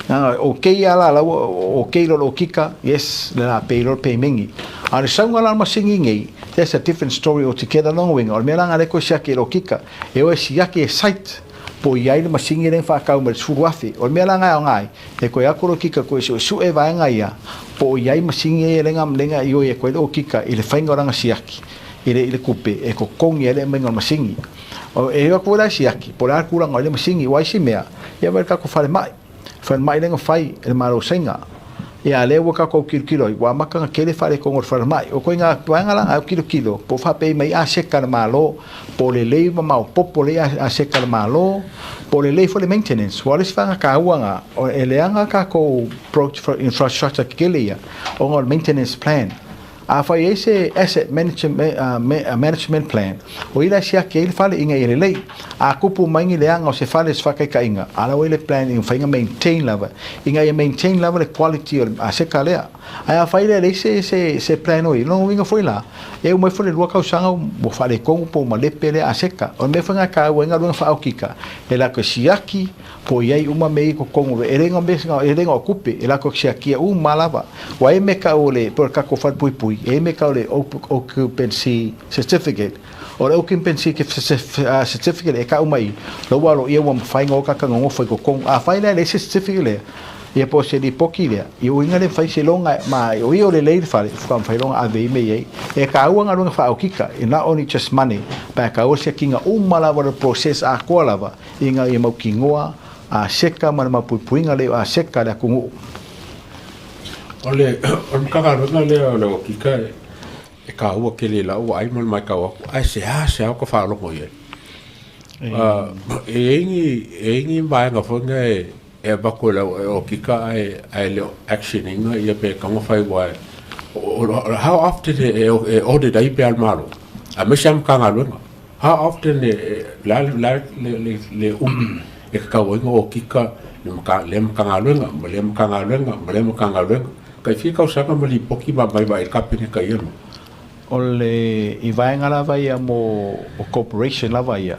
Na okay a la la ua okay lo lo kika, yes, le la pay lo pay mingi. A le sauga la masini nei, that's a different story altogether. Lona uiga, o le mea la nga le koe siaki e lo kika, e o e siaki e site, po i ai le masini le faatau mai le 10,000. O le mea la nga e aoga ai, e koe atu lo kika koe suesue vaega ia, po o i ai masini ia lenga lenga i oi e koe lo kika i le faiga o lana siaki i le i le kupe e kokogi ai le aumaiga o le masini. E atu foi la e siaki, po o le a le tulaga o ia masini, aua isi mea, ia vaai i le tatou falemai, falemai lea na fai e le Malo o Saina. Ia a lea ua tatou tilotilo ai, ua amata ona tele faaletonu o le falemai. O ituaiga vaega la na tilotilo, po o faapei mai aseta a le Malo, po o lelei ma maopoopo lelei aseta a le Malo, po o lelei foi le maintenance. Aua o le isi vaega taua lena, e leaga tatou infrastructure tetele ia, ona o le maintenance plan. Afai e i ai se asset management plan, o i la e siaki ai le fale ina ia lelei. A tupu mai ni leaga o se fale i se faataitaiga, a la ua i ai le plan ina mafai ona maintain lava, ina ia maintain lava le quality o le aseta lea. Ae afai la e leai se, se, se plan o i ai, lona uiga foi la, e uma ifo le lua tausaga ua faaletonu po ua malepe lea aseta. O le mea foi lena e taua ai galuega faaokika, e latou te siaki, Po o i ai uma mea ia i totonu, e le na o tupe, e latou te siakia uma lava. Ua i ai mea tau o le, pei o le tatou falepuipui, e i ai mea tau o le occupancy certificate. O le occupancy certificate e tau mai i, lou aloaia ua mafai ona o tagata nonofo i totonu. Afai la e leai se certificate lea, ia po o se lipoti lea, ia uiga le mafai seiloga ma o ia o lelei le fale, faatoa mafai loa ona ave ai mea i ai. E taua galuega faaokika, not only just money, but e taua le siakiga uma lava o le process atoa lava ina ia mautinoa a seka ma le mapuipuiga lea o aseka a le atunuu. O le Matagaluega lea o le Okika e taua tele i lau vaai ma le matau atu, ae seasea ota faalogo i ai. E i ai ni vaega foi lea e avatu e le Okika ae le o action ina ia pe taumafai aua how often e audit ai pe a le Malo, aemaise lava Matagaluega. How often e, le a le umi e tatau ai ona okika lea Matagaluega ma lea Matagaluega ma lea Matagaluega? Tai fia tausaga ma lipoti ma aumai vaai i le Kapeneta i ia mea? O le i vaega lava ia mo o corporation lava ia,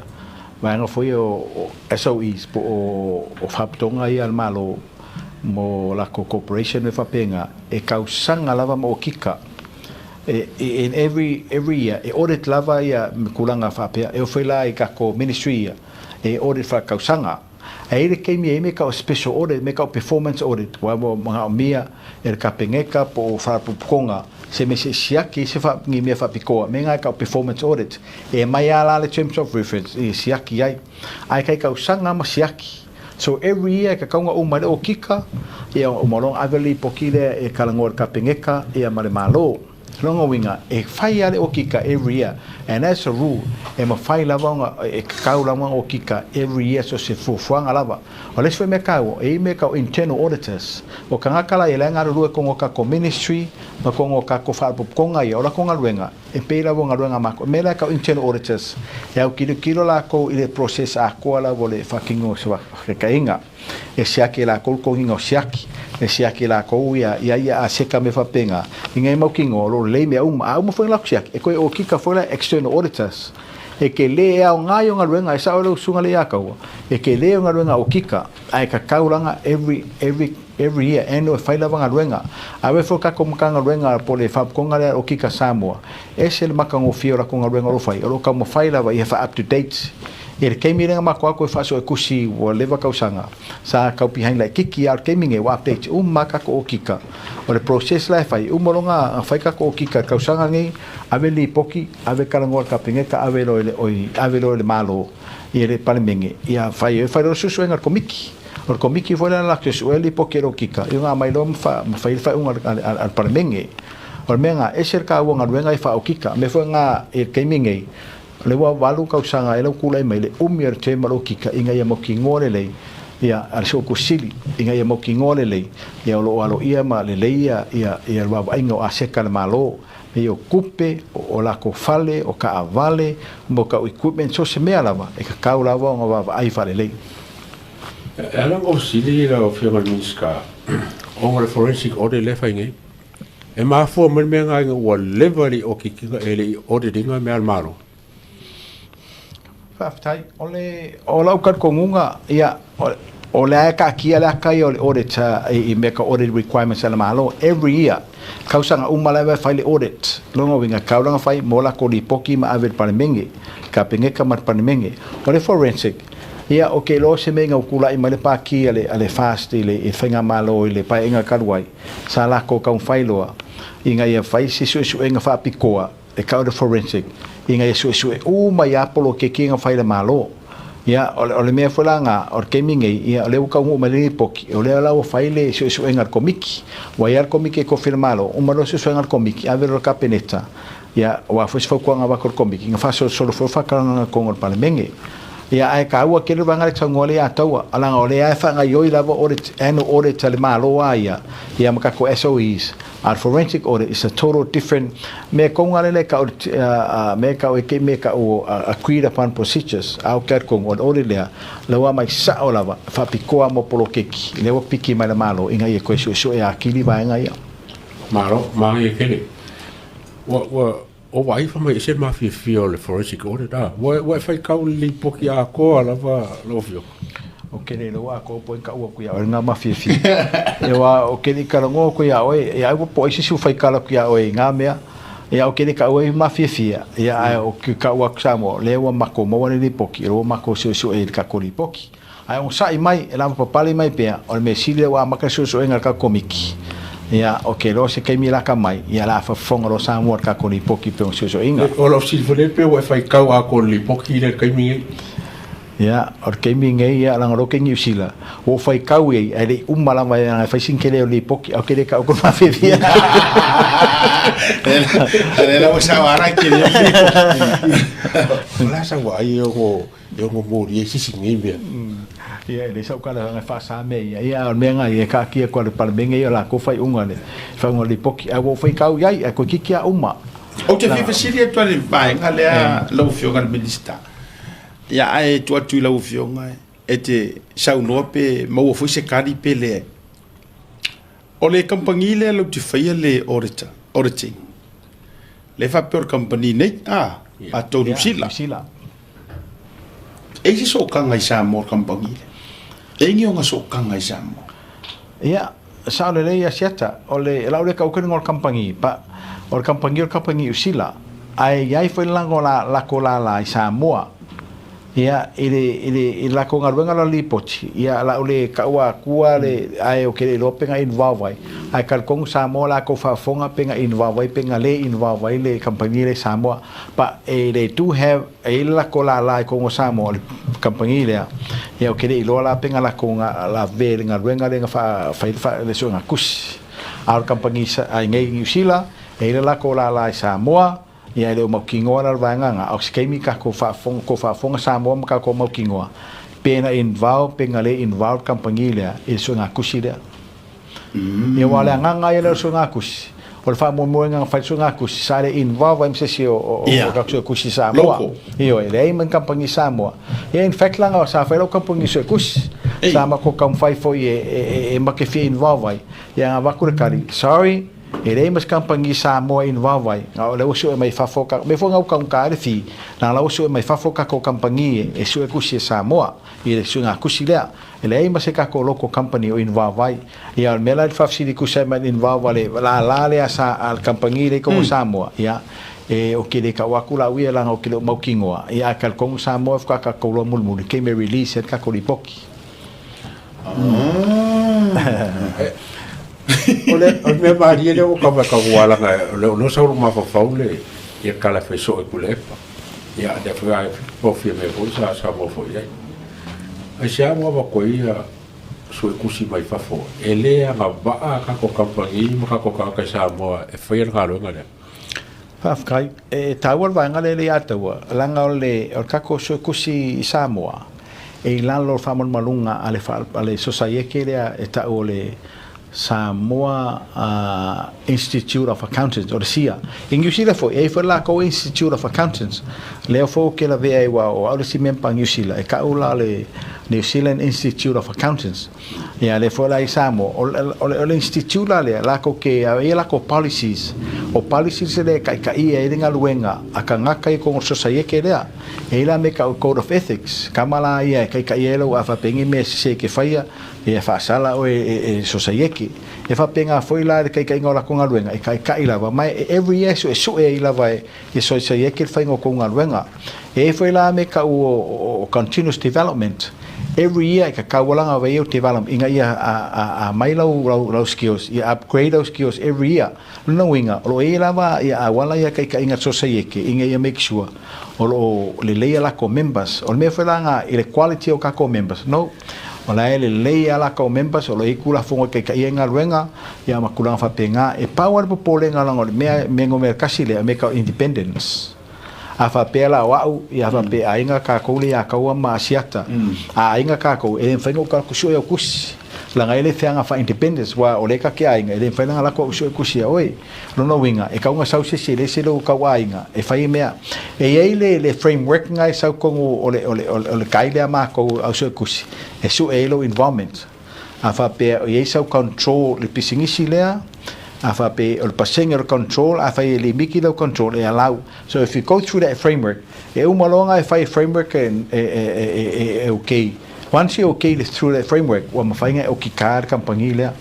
vaega foi ia o SOEs po o faalapotopotoga ia a le Malo mo latou corporation mea faapena, e tausaga lava ma okika. In every every year e audit lava ia tulaga faapea e oo foi la i tatou ministry ia e audit faaletausaga. Ae i ai le taimi e i ai mea tau o special audit mea tau o performance audit aua ua manaomia e le Kapeneta po o Faalapotopotoga se mea se i siaki ai se ni mea faapitoa mea na e tau o performance audit e aumai lava la le terms of reference e siaki ai. Ae tai tausaga ma siaki. So every year e tatau ona uma ai le okika, ia uma loa ona ave le lipoti lea e talanoa i le Kapeneta ia ma le Malo. Lona uiga, e fai lava le okika every year and as a rule e mafai lava ona, e tatau lava ona okika every year so se fuafuaga lava. O le isi foi mea taua, e i ai mea tau internal auditors. O tagata la ia la e galulue i totonu o tatou ministry ma totonu o tatou faalapotopotoga ia, o latou galuega, E pei lava o galuega a matou, mea la e tau internal auditors, e autilotilo latou i le process atoa lava o le faatinoga o se faataitaiga. E siaki e latou le toniga o siaki, e siaki e latou ia ia ia aseta mea faapena, ina ia mautinoa o lo o lelei mea uma. A uma foi ona latou siaki, e toe okika foi la external auditors. E tele, e aoga ia o galuega, e sao ai lau susuga lea ia Kaua, e tele o galuega okika, ae tatau lana every, every Every year, annual, e fai lava galuega. A wai foi le tatou Matagaluega po o le Faalapotopotoga lea o Kika Samoa, ese le matagofie o latou galuega o lo o fai, o lo o taumafai lava ia faa up to date. I le taimi lea na matou atu e faasoetusi ua leva tausaga, sa tau behind laitiiti a o le taimi nei ua update uma lava tatou okika. O le process la e fai, uma loa ona fai tatou okika i le tausaga nei, ave le lipoti, ave talanoa i le Kapeneta, ave loa i le, oi, ave loa i le Malo, i le Palemene, ia fai ai, fai loa le suesuega a le Komiti. O le Komiti foi lea na latou suea lipoti a le Okika, i ona aumai loa ma fai le faaiuga a le Palemene. O le mea lena, e ese le taua o galuega ia faa-Okika. O le mea foi lena i le taimi nei, o lea ua 8 tausaga ai lau tulai mai, le umi o le term a le Okika ina ia mautinoa lelei Ia, a le Sooupu Sili, ina ia mautinoa lelei, ia o lo o aloaia ma lelei ia, ia, ia le vaavaaiga o aseta a le Malo, me ia o tupe, o, o latou fale, o taavale, mo tau equipment, so o se mea lava, e tatau lava ona vaavaai faalelei. E ala ona ou fesili lau Afioga i le Minisita, ona o le forensic audit lea e fai nei, e mafua mai le mea lena ina ua leva e le i audit ina, e le i audit ina mea a le Malo. Faafetai. O le, o lau talitonuga, ia, o lea e taatia le ata ia o le audit i mea tau audit requirements a le Malo every year. Tausaga uma lava e fai le audit. Lona uiga, e tatau la ona fai mo latou lipoti ma ave i le Palemene, le Kapeneta ma le Palemene. O le forensic, ia, ou te iloa o se mea ina ua tulai mai le Pati a le, a le FAST i le, i le Faigamalo i le Paeaiga talu ai, sa latou taumafai loa ina ia fai se suesuega faapitoa e tau le forensic ina ia suesue uma ai lava poloketi na fai e le Malo. Ia, o le mea foi la lena, o le taimi nei, ia, o lea ua taunuu mai le lipoti, o lea la ua fai le suesuega a le Komiti. Ua i ai le Komiti e tofi e le Malo, uma loa le suesuega a le Komiti, ave loa i le Kapeneta, ia, aua foi se fautuaga avatu e le Komiti, na faasolosolo foi le faatalanoaga i totonu o le Palemene. Ia, ae taua tele le vaega lea e saunoa ai ia Taua, leaga o lea lava e faagaoioi lava audit, annual audit a le Malo lava ia, ia ma tatou SOEs, A o le forensic audit is a total different mea tonu lava lea e tau mea e tau e te mea e tau agreed upon procedures a o te tonu o le audit lea lea ua aumai sao lava e faapitoa mo poloketi lea ua piki mai le Malo ina ia toe suesue atili vaega ia. Malo, manaia tele. Ua, ua, ua vaai fai mai ese le mafiafia o le forensic audit, a? Ua, ua e faitau i le lipoti atoa lava lau Afioga? Ou te le iloa atoa po o ai na taua atu ia oe lena mafiafia. Aua ou te le i talanoa atu ia oe, ia ai ua po o ai se isi ua faitala atu ia oe i na mea. Ia ou te le taua ai mafiafia, ia ae ou te taua atu Samoa, o lea ua matou maua le lipoti, o lea ua matou suesue i le tatou lipoti. Ae onosai mai, e lavapapale mai pea, o le mea sili lea ua amata le suesuega a le tatou Komiti. Ia, ou te iloa se taimi lata mai, ia o le a fofoga loa Samoa i le tatou lipoti pei ona suesueina. O lau fesili foi lea, pe ua e faitau atoa i le lipoti lea i le taimi lenei? Ia, o le taimi lenei, ia, leaga o lea ou te i Niu Sila, ua ou faitau i ai, ae le i uma lava, leaga e fai sina tele o le lipoti, ae ou te le tau atu le mafiafia. O lea la ua sao ara i tele o le lipoti. O le a sau ai e ono E ono moli ai sisi nei mea. Ia, e leai sau tala e faasa mea ia. Ia, a o le mea lena ia, e taatia atu lava i le Palemene ia o latou faaiuga, le faaiuga o le lipoti. Ae ua ou faitau i ai, ae toeitiiti lava uma. Ou te fia fesili atu lava i le vaega lea lau Afioga i le Minisita. Ia, ae tuu atu i lau Afioga e te saunoa pe maua foi se tali pe leai. O le kamupani lea latou te faia le auditor, auditing, lea e faapea o le kamupani nei, a, a tou Niu Sila. E i ai se sootaga i Samoa le kamupani lea? E i ai ni ona sootaga i Samoa? Ia, sao lelei ia Siata, o le lau lea tau atu o le kamupani, but o le kamupani o le kamupani Niu Sila, ae i ai foi le lago lako lala i Samoa. Ia, i le, i le, i le latou galuega la lipoti, ia, la u le taua atua le, ae ou te le iloa pe na involve ai. Ae talitonu Samoa latou faafofoga pe na involve ai pe na le involve ai le kamupani lea i Samoa. But e they do have, e i ai le latou lala i totonu o Samoa, o le kamupani lea, ia ou te le iloa la pe na latou lavea i le galuega lea na fai ai le suega tusi. A o le kamupani i inei i Niu Sila, e i ai le latou lala i Samoa, Ia e le o mautinoa la le vaega na, a o se taimi tatou faafofoga, tou faafofoga Samoa ma tatou mautinoa, pe na involve pe na le involve kamupani lea i le suegatusi lea. Ia aua o le agaga ia lea o le suegatusi, o le faamoemoega na fai le suegatusi, sa le involve ai ma se isi o, o, o tatou suetusi i Samoa. Ioe, e leai ma ni kamupani Samoa. Ia in fact leaga sa fai lau kamupani suetusi, sa matou taumafai foi e, e, e, e make fia involve ai, ia na avatu le tali, sorry, E leai ma se kamupani Samoa i involve ai, a o lea ua sue mai fafo ka, mea foi na utaguta ai le fee, leaga la ua sue mai fafo tatou kamupani e sue kusi e Samoa i le suega kusi lea. E leai ma se tatou local company o involve ai. Ia o le mea la i le faafesili tusa ai ma le involve a le lala lea sa a le kamupani lea i totonu o Samoa, ia e ou te le tau atu la au ia leaga ou te le o mautinoa, ia ae talitonu Samoa faatoa tatou iloa mulimuli kei me release ai le tatou lipoti. O le mea malie lea ua kava tau alaga o le ono sau mafaufau le ia tala fai soo i Tuilaepa. Ia lea foi ai po fia mea foi sa sa mo foi ai. Ai se ua va ko ia sue kusi mai fafo e le agavaa tatou kamupani ma tatou tagata i Samoa e faia le galuega lea. Faafetai. E taua le vaega lea e le ia taua, leaga o le o le tatou suetusi i Samoa, e i lalo o le faamalumaluga a le a le Sosaieke lea e ta'u o le Samoa Institute of Accountants, o le SIA. I Niu Sila foi, e i ai foi le lakou Institute of Accountants, lea foi ou te lavea ai aua o au le isi memba a Niu Sila, e ta'u la o le New Zealand Institute of Accountants. Ia, lea foi la i Samoa, o le, o le, o le institute la lea, lakou te, e i ai a lakou policies, o policies lea e taitaia ai le galuega a tagata i totonu o le sosaiete lea. E i ai la me ta'u code of ethics, kama la ia e taitaia ai lou a faapea ni mea sese e te faia, Ia faasala oe e Sosaieki. E faapena foi la le taitaiga o latou galuega, e taitai lava, ma e every year e suesue ai lava e Sosaieki le faiga o tou galuega. E i ai foi la me kau o continuous development, every year e tatau lava ona avea au development ina ia a mai lau skills, ia upgrade au skills every year. O lona uiga, o lo o i ai lava ia auala ia taitaiga a Sosaieki ina ia make sure o lo o lelei a latou members. O le mea foi la na i le quality o kakou members, no. O la e lelei a latou members, o lo o i ai Tulafono e taitaia ai galuega, ia ma tulaga faapena. E pau lava le popolega leaga o le mea, mea numera tasi lea, mea tau independence. A faapea la o au, ia faapea e aiga kakou le ia Kaua ma Asiata, a aiga kakou, e le mafai ona ou tala atu sue au tusi. Leaga e le feaga faa-independence, aua o lea ta te aiga, e le mafai la ona lako au sue tusi a oe. Lona uiga, e tau ona sau se isi e le ese lou tauaiga e fai mea. E i ai le, le framework na e sau tonu o le, o le, o le kai lea makou au suekusi e sue ai lou involvement. A faapea e i ai sau control i le pisinisi lea, a faapea o le pasene o le control, afai e le miki lau control, e allow. So if you go through that framework, e uma loa ona e fai framework e, e, e, e, e okay. Once e okay le through that framework, ua mafai ona e okika le kamupani lea.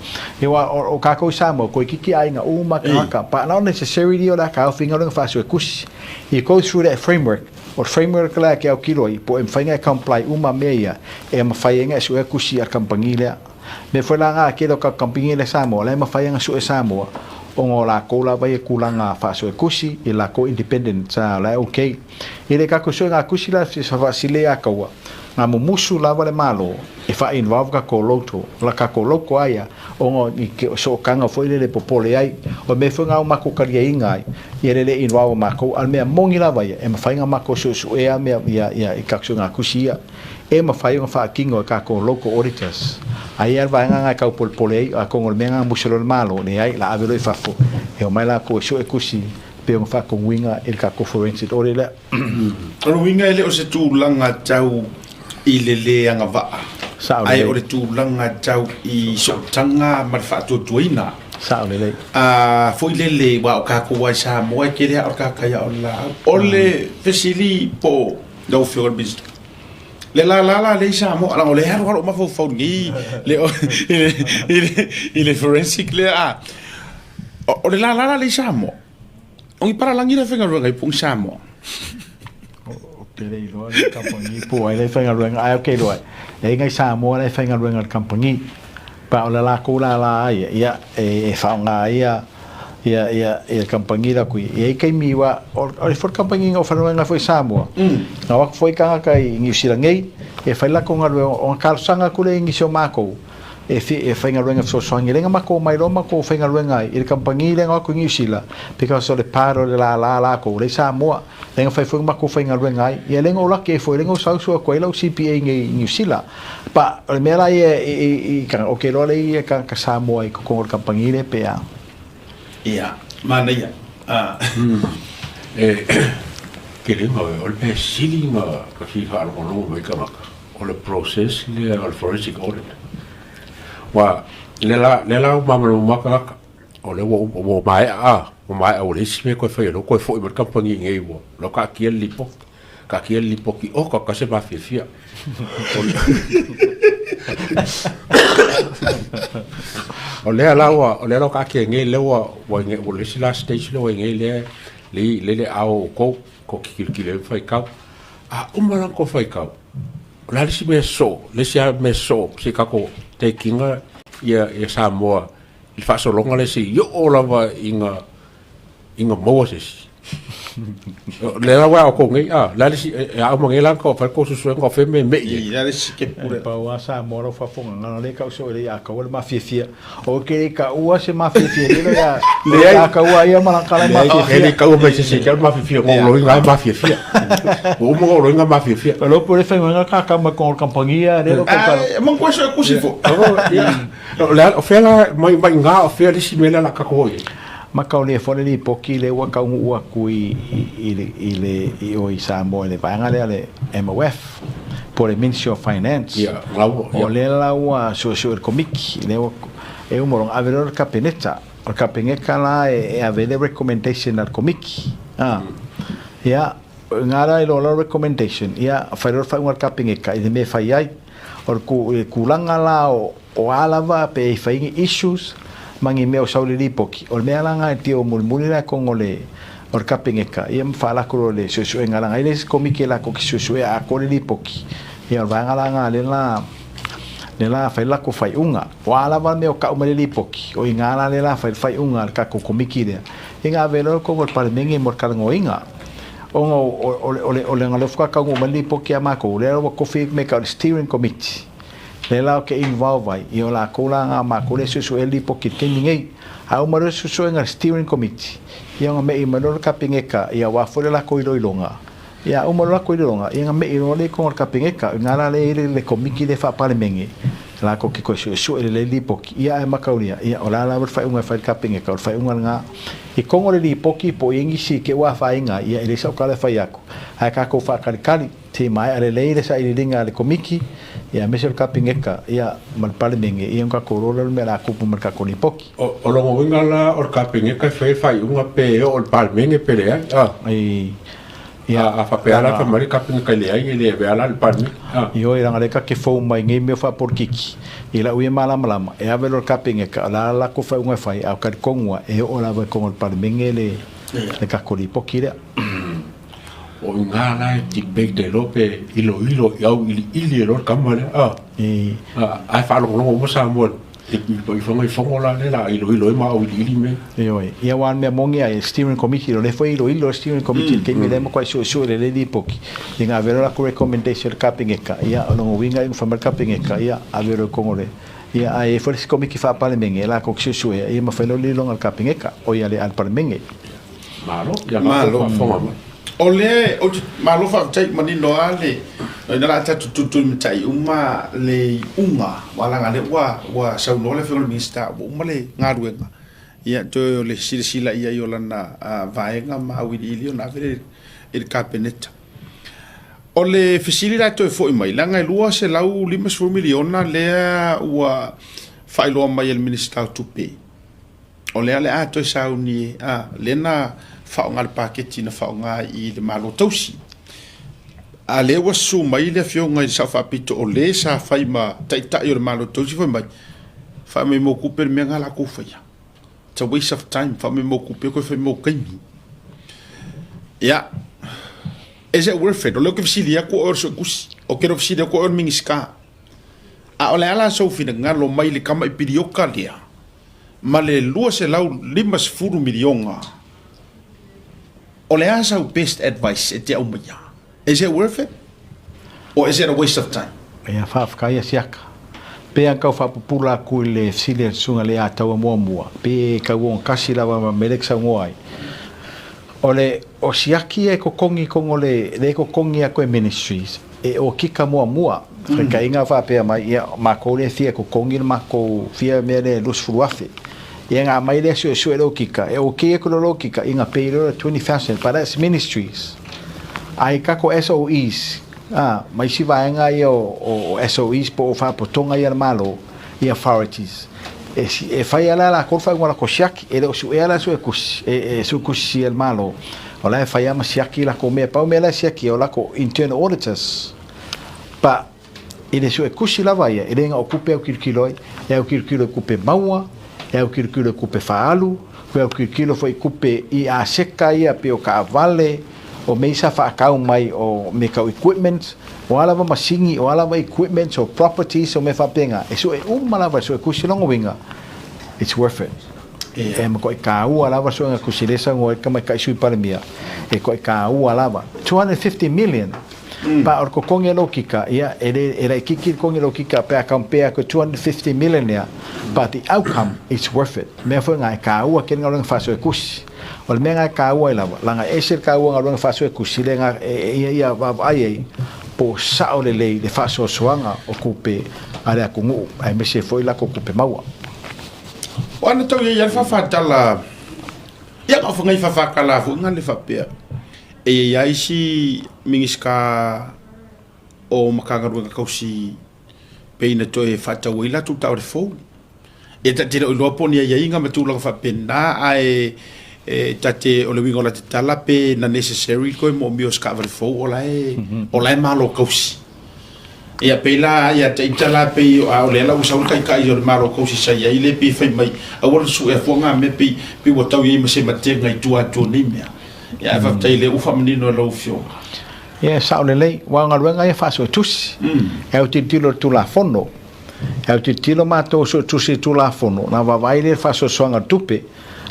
Aua o kākou i Samoa, koe kiki aiga uma tagata, but not necessarily o le a taofi galuega faasuekusi. You go through that framework, o le framework lea e te autilo ai, po o e mafai ona e comply uma mea ia, e mafai ai ona e suekusi a le kamupani lea. Mea foi la na tele o tatou kamupani lea i Samoa, o la e mafai ona sue Samoa, ona o lakou lava ia tulaga faasuekusi, i lakou independent, o la e okay. I le tatou suega tusi la faasile ia taua, na mumusu lava le Malo e faa-involve tatou loto, la tatou loko a ia, ona i ke sootaga foi lele popole ai. O le mea foi na o matou taliaina ai, ia le le involve o matou, a o le mea moni lava ia, e mafai ona matou suesuea mea ia ia i tatou suega tusi ia, e mafai ona faatino e tatou local auditors. Aia le vaega na e tau polepole ai, atonu o le mea na musu loa le Malo, leai, la ave loa i fafo, e omai latou e sue tusi, pei ona faatonuina e le tatou forensic audit lea. O le uiga e le o se tulaga tau i le lē agavaa, Sao ae lelei. o le tulaga tau i sootaga ma le faatuatuaina. Sao lelei. A foi lele aua o tatou lava i Samoa e tele lava o le tagata ia o le laau. O le fesili po o lau Afioga i le Minisita, le lala la lea i Samoa, leaga o lea e alu lava lou mafaufau nei i le forensic lea a. O le lala la lea i Samoa, o ni palalagi la e faigaluega ai po o ni Samoa? Ou te le iloa le kamupani po o ai la e faigaluega, ae ou te iloa e i ai nai Samoa la e faigaluega i le kamupani. Pa o le latou lala ia, ia e faaaoga ai ia ia ia ia le kamupani la kui. E i ai taimi ua o le foi le kamupani na ou faigaluega ai foi i Samoa, na o atu foi tagata i Niu Sila nei e fai le latou galuega, ona talosaga atu lea i nisi o matou e e faigaluega fesoasoani lea na matou omai loa matou faigaluega ai i le kamupani lea na o atu i Niu Sila because o le part o le lala latou lea i Samoa lea na fai foi na matou faigaluega ai ia lea na ou laki ai foi lea na ou sau sue atu ai lau CPA nei i Niu Sila but o le mea la ia i i ok loa lea i tagata Samoa i totonu o le kamupani lea pe a. Ia, manaia. A. E tele ma o le mea sili ma ka fia faalogologo mai tagata o le process lea o le forensic audit. Aua lea la, lea la ua malamalama uma tagata, o lea ua ua maea a, ua maea ua leai se mea e toe faia, o lea ua toe foi mai le kamupani i inei ua la ua taatia le lipoti, taatia le lipoti, oka oka se mafiafia. O lea la ua, o lea la ua taatia nei, lea ua ua ua le isi la stage lea ua i nei lea le le le ao o outou, tou te tilotilo ai ma faitau. A uma la ona tou faitau, o le a le isi mea sosoo, le isi lava mea sosoo se i tatou take ina ia Samoa i le faasologa lea seia oo lava ina maua se isi. Le la wa ko ngai a la le si e a ma ngai la ko fa ko su su ko fe me me i. La le si ke pure. Pa wa sa mo ro fa fonga ngana le ka so le ya ka wala mafiafia. O ke ka ua se mafiafia le ya le ya ka ua ia ma ka la mafiafia. Le ka ua me se se ka mafiafia ko lo ngai mafiafia. O mo lo ngai mafiafia. Lo pure fa nga ka ka ma ko kampangia le lo ko ka. Mo ko so ku si fo. Le o fe la mai mai nga o fe le si me la ka ko i. Makaulia foi le lipoti lea ua taunuu atu i, i, le, i, le, i o i Samoa i le vaega lea le MOF po o le Ministry of Finance. Ia, lau, ia. O lea la ua suesue e le Komiti, lea ua e uma loa ona ave loa le Kapeneta. O le Kapeneta la e, e ave ai le recommendation a le Komiti. Ah. Ia, ngā la i loa la recommendation, ia, fai loa le faaiuga a le Kapeneta i le mea e fai ai. O le, ku, le kulaga la o, O a lava pe i whai ni issues ma ni mea o sau le lipoti, o le mea la nga e tio mulimuli la kongo le o le Kapeneta, ia ma whaalako lo le suesuenga langa i le isi komiti e lako ki suesue a ko le lipoti, ia o le vaega la nga le la le la whai lako whaiunga. O a lava le mea o kau mai le lipoti, o i ngā la le la whai le whaiunga le kako komiti lea, i ngā velo le kongo le Palemenge mo le kalangoinga. Ona o, o, o, o le, o le nga le whakakaungo mai le lipoti a mākou, lea ua kofi me ka o le steering committee. Lea la o ke involve ai, i o lakou la nga makou le suesue lipoti i le taimi nei. A uma loa le suesuega a le steering committee, ia ona me'i mai loa le Kapeneta, ia aua foi le lakou iloiloga. Ia a uma loa lakou iloiloga, ia ona me'i loa lea i totonu o le Kapeneta, i na la lea e i ai le komiti lea faa-Palemene, lakou te toe suesue lelei le lipoti. Ia ae mataulia, ia o le a lava le faaiuga e fai e le Kapeneta, o le faaiuga lena. I totonu o le lipoti po o i ai nisi te ua afaina, ia e leai sau tala e fai atu, ae tatou faatalikali. Te maea lelei le sailiiliga a le Komiti, ia aemaise o le Kapeneta, ia, ma le Palemene, ia ona tatou iloa lea o le mea o le a tupu ma le tatou Lipoti. O lona uiga la o le Kapeneta e fai le faaiuga pe oo i le Palemene pe leai, a? Ai, ia. A faapea la fai mai le Kapeneta e leai, e le avea la i le Palemene, a? Ioe, leaga o lea ta te fou mai nei mea faapolitiki, i lau ia malamalama, e ave loa i le Kapeneta, o le a le latou faaiuga e fai, a o talitonu lava, e oo lava i totonu o le Palemene le, le tatou Lipoti lea. O i ngā la e debate e loa pe iloilo i au iliili e loa le kama lea a. Ae faalogologo uma Samoa i i i fono la lea la iloilo ai ma au iliili mea. Ioe, ia aua o le mea moni ai, steering committee, o lea foi e iloilo le steering committee i le taimi lea e matuai suesue lelei lipoti, ia na ave loa latou recommendation i le Kapeneta, ia o lona uiga ia na fai mai le Kapeneta, ia ave loa i totonu o le, ia ae i ai foi le isi komiti faa-Palemene latou te suesuea, ia ma fai loa le iloiloga a le Kapeneta, oi a le Palemene. Malo, ia Malo. faafofoga mai. O le, ou te, malo faafetai, manino lava le, ina o le a tatou tulitulimatai uma le iuga, aua leaga o lea ua, ua saunoa le Afioga i le Minisita ua uma le galuega, ia toe o le silasila i ai o lana vaega ma auiliili ona ave lea i le Kapeneta. O le fesili la e toe foi mai, leaga e $250 miliona lea ua faailoa mai e le Minisita o Tupe, O lea o le a toe sauni a lea na faaaoga le paketi na faaaoga i le Malo Tausi. A lea ua susu mai le afioga i le Sao Faapito o le sa fai ma taitai o le Malo Tausi fai mai, fai mai mo kupe le mea nga lakou faia. It's a waste of time, fai mai mo kupe koe fai mo kaimi. Ia, is it worth it? O lea ou te fesili atu o oe o le Suetusi, ou te le o fesili atu o oe o le Minisita. A o le a la sou finagalo mai le tama i pilioka lea? ma le $250 miliona. O le a sau best advice e te aumaia? Is it worth it? Or is it a waste of time? Ia, faafetai a Siaka. Pe a tau faapupula atu i le fesili a le Susuga le Ataua muamua, pe e tau ogatasi lava ma mea lea e te saunoa ai. O le, o siaki e totogi tonu o le, lea e totogi atu e Ministries, e okika muamua, felikaiga faapea mai, ia, matou lea e fia totogi le matou fia mea lea e 20,000. Ia na aumai lea suesue e le okika, e okay atu loa le okika, ia na pay loa le 20,000, but that's Ministries. Ae i tatou SOEs, a, ma isi vaega ia o, o SOEs po o faalapotopotoga ia a le Malo, i authorities. E, e fai lava la latou le faaiuga o latou siaki, e le o suea la e suetusi, e, e suetusi e le Malo, o la e fai lava ma siaki latou mea. Pau mea la e siaki o latou internal auditors. But i le suetusi lava ia, e le na o tupe e autilotilo ai, e autilotilo i tupe maua, e autilotilo i tupe faaalu, e autilotilo foi i tupe i aseta ia pei o taavale, o mea ia sa faatau mai o mea tau equipment, o a lava masini, o a lava equipments, o properties, o mea faapena, e sue uma lava e suetusi lona uiga, it's worth it. E matuai taua lava suega tusi lea e saunoa ai le Tamaitai Sui Palemia, e matuai taua lava. 250 million pa o le totogi a le okika, ia e le e laitiiti le totogi a le okika pe a compare atu i 250 million lea, but the outcome it's worth it. O le mea foi lena e taua tele galuega faasuetusi. O le mea lena e taua ai lava, leaga e ese le taua o galuega faasuetusi lea na e ia vaavaai ai po o sao lelei le faasoasoaga o tupe a le atunuu aemaise foi latou tupe maua. O ana tau ia ia le faafatala ia ka whangai faafatala foi nga le faapea e i ai isi Minisita o Matagaluega Tausi pei na toe faatau ai latou taavale fou. E ta te le o iloa po o ni aiaiga ma tulaga faapena, ae e ta te, o le uiga o la te tala pe na necessary toe moomia o se taavale fou o la e, o la e malo tausi. Ia pei la ia te ita la pei a o lea la ua sau le taitai o le malo tausi sa i ai le pei fai mai aua le suea fua ngā mea pei, pei ua tau i ai ma se matega i tua atu o nei mea. Ia ae faafetai o lea ua faamanino e lau Afioga. Ia e sao lelei, aua o galuega ia faasuetusi, e autilotilo i le Tulafono. E autilotilo matou suetusi i le Tulafono, ona vaavaai lea i le faasoasoaga o le tupe.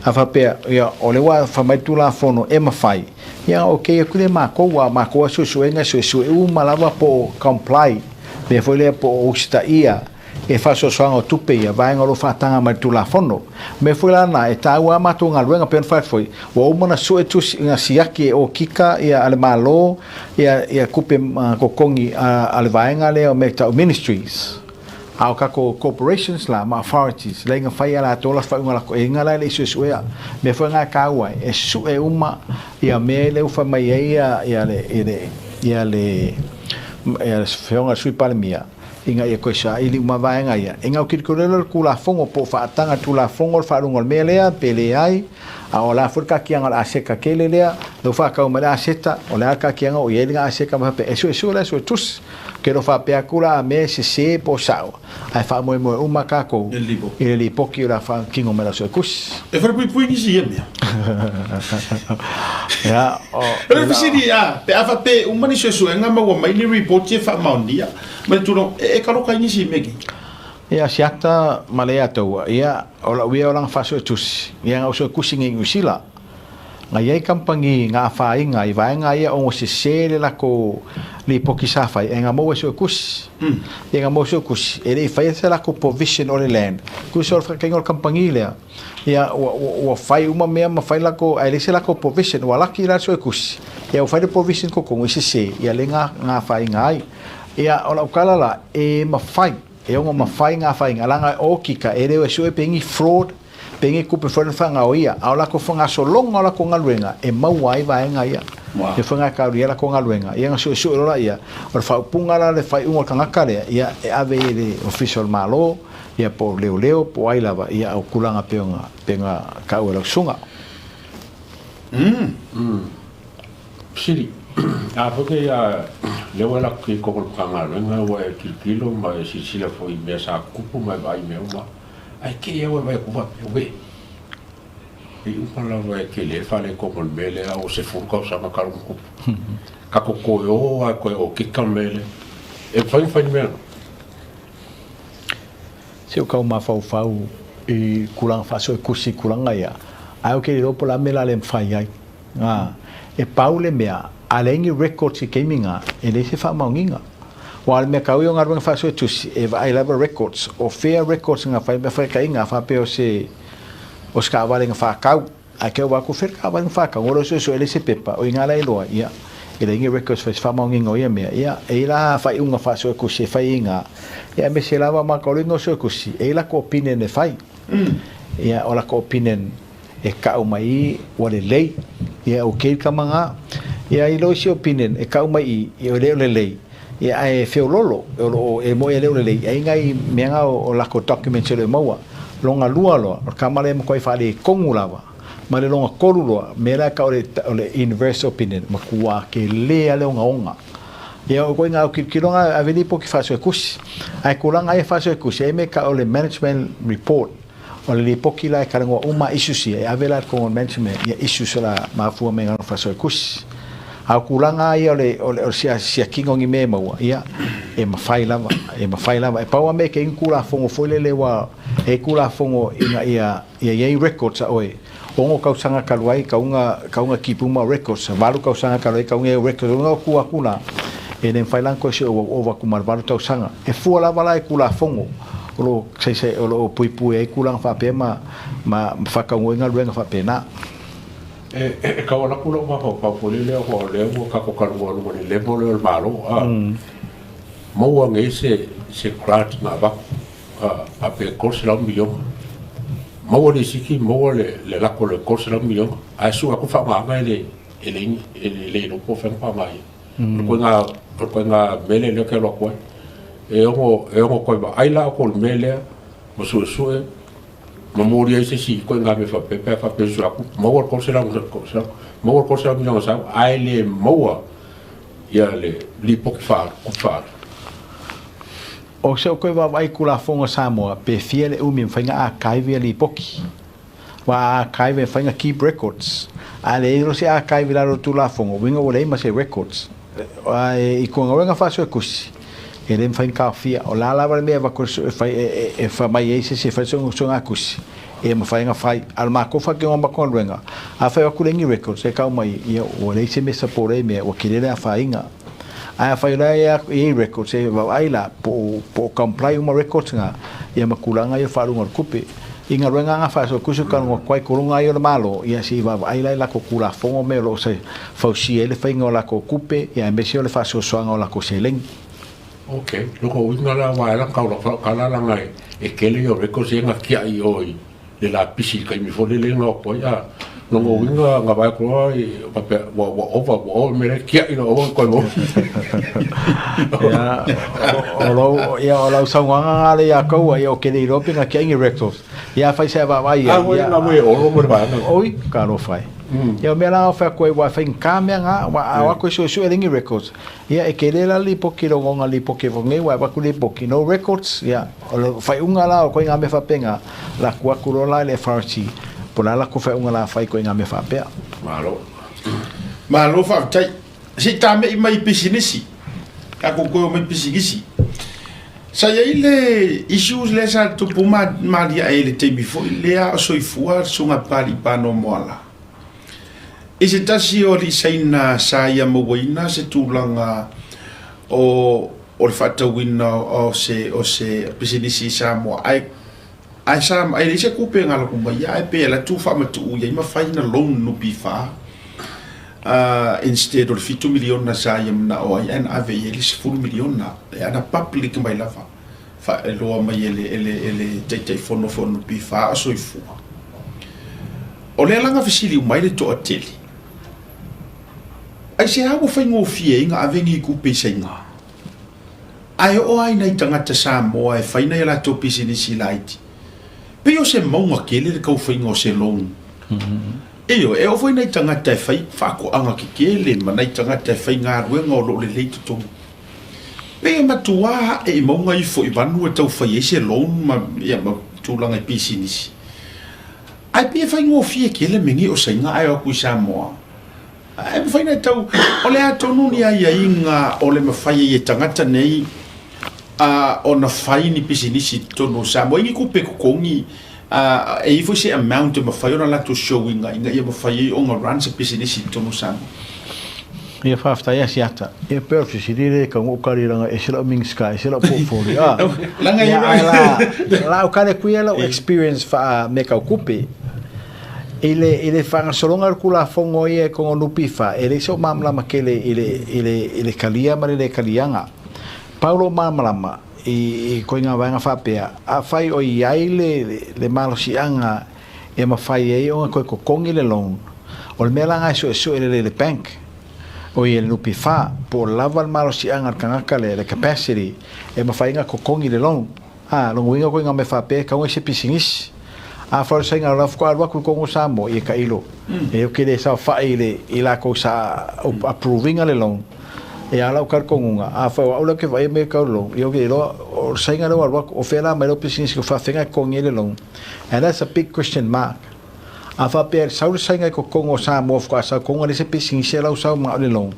A faapea, ia, o lea ua fai mai le Tulafono e mafai, ia ona okei atu lea e matou, aua o matou lava suesuega e suesue uma lava po o comply, mea foi lea po o usitaia e faasoasoaga o tupe ia vaega o lo o faataga mai i le Tulafono. O mea foi la na, e taua a matou galuega, pei ona fai atu foi, ua uma ona sue tusi, na siaki e okika ia a le Malo ia, ia tupe totogi a le vaega lea o mea e tau Ministries. A o tatou corporations la ma authorities, leai na fai e latou la faaiuga latou, e iga la e le i suesuea. Mea foi na e taua ai, e sue uma ia mea lea ua fai mai ai ia, ia le, ia le, ia le, ia le Afioga i le Sui Palemia, ina ia toe saili uma vaega ia. E gautilotilo le Tulafono po o faataga le Tulafono le faaluga o le mea lea pe leai, a o le a foi le taakiaga o le aseta tele lea, lea ua faatau mai le aseta, o le a le taakiaga o i ai lena aseta ma faapea, e suesue la e suetusi. Ou te le o faapea atu la a mea e sese po o sao, ae faamoemoe uma tatou i le lipoti o le a faatino mai e lau suetusi. E falepuipui nisi i ia mea. Ia, o. O le fesili, a, pe a faapea e uma ni suesuega ma ua mai ni ripoti e faamaonia, ma le tulaga, e taloka ai nisi i mea nei? Ia, siata ma le ataua, ia, o lau ia o lana faasuetusi, ia na ou suetusi nei i Niu Sila. Na i ai kamupani na afaina i vaega ia ona sese le latou lipoti sa fai, e na maua e suetusi. Ia na maua e suetusi, e le i faia se latou provision o le land. Tusa o le faataitaiga o le kamupani lea, ia ua, ua, ua fai uma mea ma fai latou, ae leai se latou provision. Ua laki la le suetusi, ia ua fai le provision i totonu, e sese, ia lea na, na afaina ai. Ia, o lau tala la, e mafai, e ono mafai na afaina, leaga o okika, e le o e sue pe ni fraud, pe ni tupe foi na faagaoia, a o latou faagasologa o latou galuega e maua ai vaega ia. Wow. E foi gaikauri ai latou galuega. Ia na suesue loa laia, o le faaupuga la le faaiuga o le tagata lea, ia e ave i le Ofisa o le Malo, ia po o leoleo, po o ai lava, ia o tulaga pei ona, pei ona taua e lau susuga. Fesili, A foi ke ia lea ua lako ki koko le Matagaluega ua e tilotilo ma e silasila foi i mea sa tutupu ma e vaai i mea uma. Ae kei au e vaai atu faapea, uē, e uma lava e tele ai le faaletonu o le mea lea ua 10 tausaga talu ona tupu. Tatou toe o lava e toe okika le mea lea. E mafai ona fai le mea lena? Se ua tau mafaufau i tulaga faasoetusi i tulaga ia, ae ou te le iloa po o le a le mea o le a le mafai ai. Ā, e pau le mea, a leai ni records i taimi na, e leai se faamaoniga. Aua o le mea taua ia o galuega faasuetusi, e vaai lava records, o fea records na fai mea faitaina, faapea o se, o se taavale na faatau, ae te ova atu o fea le taavale na faatau, ona o lea suesue e leai se pepa, o i ina la e iloa ai, ia, e leai ni records fai se faamaoniga o ia mea. Ia, e i ai la faaiuga faasuetusi e fai i ina, ia aemaise lava ma ka o le uiga o suetusi, e i ai latou opinion e fai. Ia, o latou opinion e kau mai i ua lelei, ia okay le tama na. Ia i lo isi opinion e kau mai i, ia e le o lelei, ia ae feololo, o lo o e moi e le o lelei, ai ngai mea na o lako documents e le o maua. Longa lua loa, o le tama lea e matuai faaletonu lava, ma le longa tolu loa, mea la e tau o le inverse opinion, matua tele lava le ogaoga. Ia o koe ngā tilotilo ngā ave lipoti faasoekusi. Ae tulaga ia faasoekusi, ai mea e tau o le management report. O le lipoti la e talanoa uma issues ia, e ave la i le totonu o le management ia issues o le a mafua mai lana faasoekusi. A o tulaga lava ia o le, o le, o le siakiina o ni mea e maua, ia, e mafai lava, e mafai lava. E pau lava mea e kei ni Tulafono foi lele ua E i ai Tulafono ina ia ia i ai records a oe, 6 tausaga talu ai kauga kauga keep uma records, 8 tausaga talu ai kauga i records, ona o tua atu la, e le mafai la ona toe sue ua ova atu ma le 8 tausaga. E fua lava la i Tulafono o lo o saisai o lo o puipui ai tulaga faapea ma ma faataunuu ai galuega faapena. E tau ala atu lou mafaufau foi lele aua o lea ua tatou talanoa i luga o le level lea o le Malo a maua nei se se grant na avatu a pe $300 miliona maua le lisiti maua le le lako o le $300 miliona ae sue atu le faaaogaina e le e le e le iloa po o fea na faaaoga ai. O le ituaiga o le ituaiga mea lea ou te alu atu ai e ono e ono toe vaai la outou i le mea lea ma suesue ma momoli ai se isi ituaiga mea faapea pe a faapea e sue atu, maua le $300, maua le $300 miliona sau ae le maua ia le lipoti faaalu, tupe faaalu. O se o toe vaavaai i Tulafono a Samoa pe fia le umi e mafai ona archive ia lipoti. Aua a archive e mafai ona keep records. A leai loa se archive i lalo o le Tulafono, uiga ua leai ma se records. Ae i kona faasoetusi, e le mafai ona taofia. O le a lava le mea e avatu e fai e fai mai ai se isi e fai soigatusi, e mafai ona fai. A o le matou faatinoga o matou galuega, afai o atu leai ni records e tau mai, ia ua leai se mea e support ai mea, ua tele le afaina. Ae afai o la e i ai records, e vaavaai la po o comply uma records na, ia ma tulaga ia o le faaaluga o le tupe. I galuega na faasoetusi o talanoa atu ai tologa ai o le Malo, ia se i vaavaai la i latou Tulafono mea o lo o fausia ai le faiga o latou tupe, ia aemaise o le faasoasoaga o latou seleni. Ok, lona uiga la aua e ala ona tau lau tala leaga e tele ia o records ia na tiai i o i le lapisi i le taimi foi lele na o atu ai a lona uiga na vaai atu loa faapea ua ua ova ua ova le mea lea tiai loa aua ne i toe maua. Ia, o lou, ia, o lau saunoaga na lea ia taua, ia, ou te le iloa pe na tiai ni records. Ia, afai sa e vaavaai i ai, ia, A foi e olo mo le vaega. Oi, talofa e. Ia, o mea la na fai atu ai, aua e faigata mea na, aua a o atu e suesue leai ni records, ia, e tele la le lipoti i le ogaoga lipoti foi nei, aua e avatu lipoti, no records, ia, o le faaiuga la o ituaiga mea faapena, latou atu loa la i le FRC, po o le a latou faaiuga o le a fai i ituaiga mea faapea. Malo. Malo faafetai. Se i tame'i mai i pisinisi. Tatou toe omai i pisinisi. Sa i ai le issues lea sa tupu ma aliae i le taimi foi lea o soifua le Susuga Papalii Pano Moala. I se tasi o alii Saina sa ia mauaina se tulaga o o le faatauina o se o se pisinisi i Samoa ae ae sa ae leai se tupe e galapu mai ia ae pei e alu atu faamatuu i ai ma fai ina loan NPF instead o le $7 miliona sa ia manao ai ae na ave i ai le $10 miliona e na public mai lava faailoa mai e le e le e le Taitaifono foi o le NPF a o soifua. O lea la na fesili uma ai le toatele, aisea ua faigofie ai na ave ni tupe i Saina? Ae oo lava i nai tagata Samoa e fai nai a latou pisinisi laiti, pei o se mauga tele le tau faiga o se loan. Ioe, e oo foi nai tagata e fai faatoaga tetele ma nai tagata e fai galuega o lo o lelei totogi. Pei e matua ae i mauga ifo i vanu e tau fai ai se loan ma, ia, ma tulaga i pisinisi. Ae pei e faigofie tele mea nei o Saina ae o atu i Samoa. Ae mafai ona e tau, o le a tonu ni aiaiga o le mafai ai e tagata nei a ona fai ni pisinisi i totonu o Samoa, i ni tupe totogi, a e i ai foi se amount e mafai ona latou show ina ina ia mafai ai ona run se pisinisi i totonu o Samoa. Ia faafetai Asiata. Ia pei o le fesili lea e tau ou kali leaga ese lau Minisita ese lau portfolio a. Leaga Ia ae la la ou kali atu ia lau experience faa mea tau tupe. I le i le faagasologa o le Tulafono ia i totonu o NPF, e leai sou malamalama tele i le i le i le talia ma le le taliaga. Pau lou malamalama i i ituaiga vaega faapea, afai o i ai le le malosiaga e mafai ai ona toe totogi le loan, o le mea la lena e suesue lelei e le bank, o i e le NPF, po o lava le malosiaga a le tagata lea, le capacity e mafai ai ona totogi le loan. A, lona uiga koe ngā mea faapea e kau ai se pisinisi. Afai o le saina o la faatoa alu atu i totonu o Samoa, ia tailo. E oke le saofai i le, i latou sa approve ina le loan. E a lau talitonuga, afai o au lea ou te vaai mea tau loan, ia ou te iloa o le saina lea ua alu atu, o fea la mai lau pisinisi o faafeaga e totogi ai le loan? And that's a big question mark. A faapea e sau le saina i totonu o Samoa faatoa sau tonu a leai se pisinisi a lau sau ma le loan.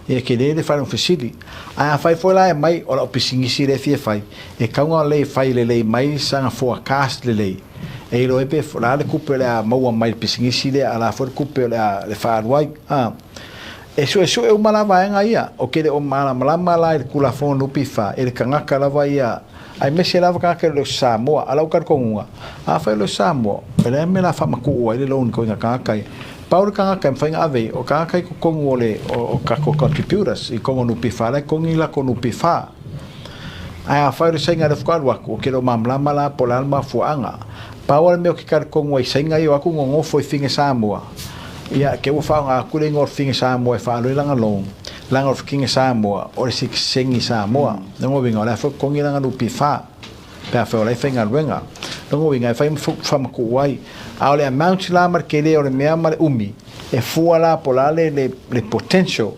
Ia tele le faalogo fesili. Ae afai foi la e aumai o lau pisinisi lea e fia fai, e tatau ona lei fai lelei mai sana forecast lelei e iloa ai pe o le a le tupe o le a maua mai i le pisinisi lea a o le a foi le tupe o le a le faaalu ai. A. E suesue uma la vaega ia, ou te le o malamalama la i le Tulafono NPF i le tagata lava ia, aemaise lava tagata e le o se Samoa. A o lau talitonuga, afai e le o se Samoa, o le a le mea o le a faamatuu ai le loan i ituaiga tagata ia? Pau le tagata e mafai ona ave i ai, o tagata i totonu o le o tatou contributors i totonu o NPF, la e totogi latou NPF. Ae afai o le saina lea faatoa alu atu, ou te le o malamalama la po o le a le mafuaaga. Pau lava le mea ou te talitonu ai i saina ia o atu nonofo i Fine Samoa, ia te ua faaaoga atu le igoa o le Fine Samoa e faaalu ai lana loan, leaga o le Fine Samoa o le sitiseni Samoa. Lona uiga o la e foi totogi lana NPF pe afai o la e faigaluega. Lona uiga e fai ma faamatuu ai. A o le amount la ma le tele o le mea ma le umi, e fua la po o le a le potential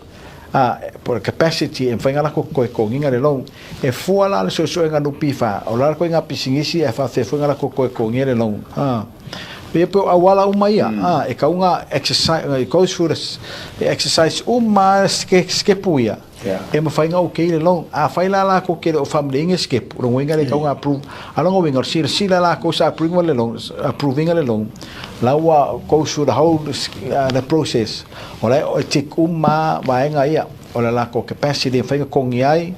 a, po o le capacity e mafai ona latou toe totogiina le loan. E fua la le suesuega NPF, o le a le ituaiga pisinisi ae faafefea foi ona latou toe totogia le loan. A. Ia pei o auala uma ia, a, e tatau ona exercise, it goes through the exercise uma lava sikepu ia, e mafai ona okay le loan. Afai la latou te le o faamalieina sikepu, lona uiga e le tatau ona approve. A o lona uiga, o le silasila latou sa approve le loan, approve ina le loan, la ua go through the whole the process. O la e tick uma lava vaega ia, o le latou capacity e mafai ona totogi ai,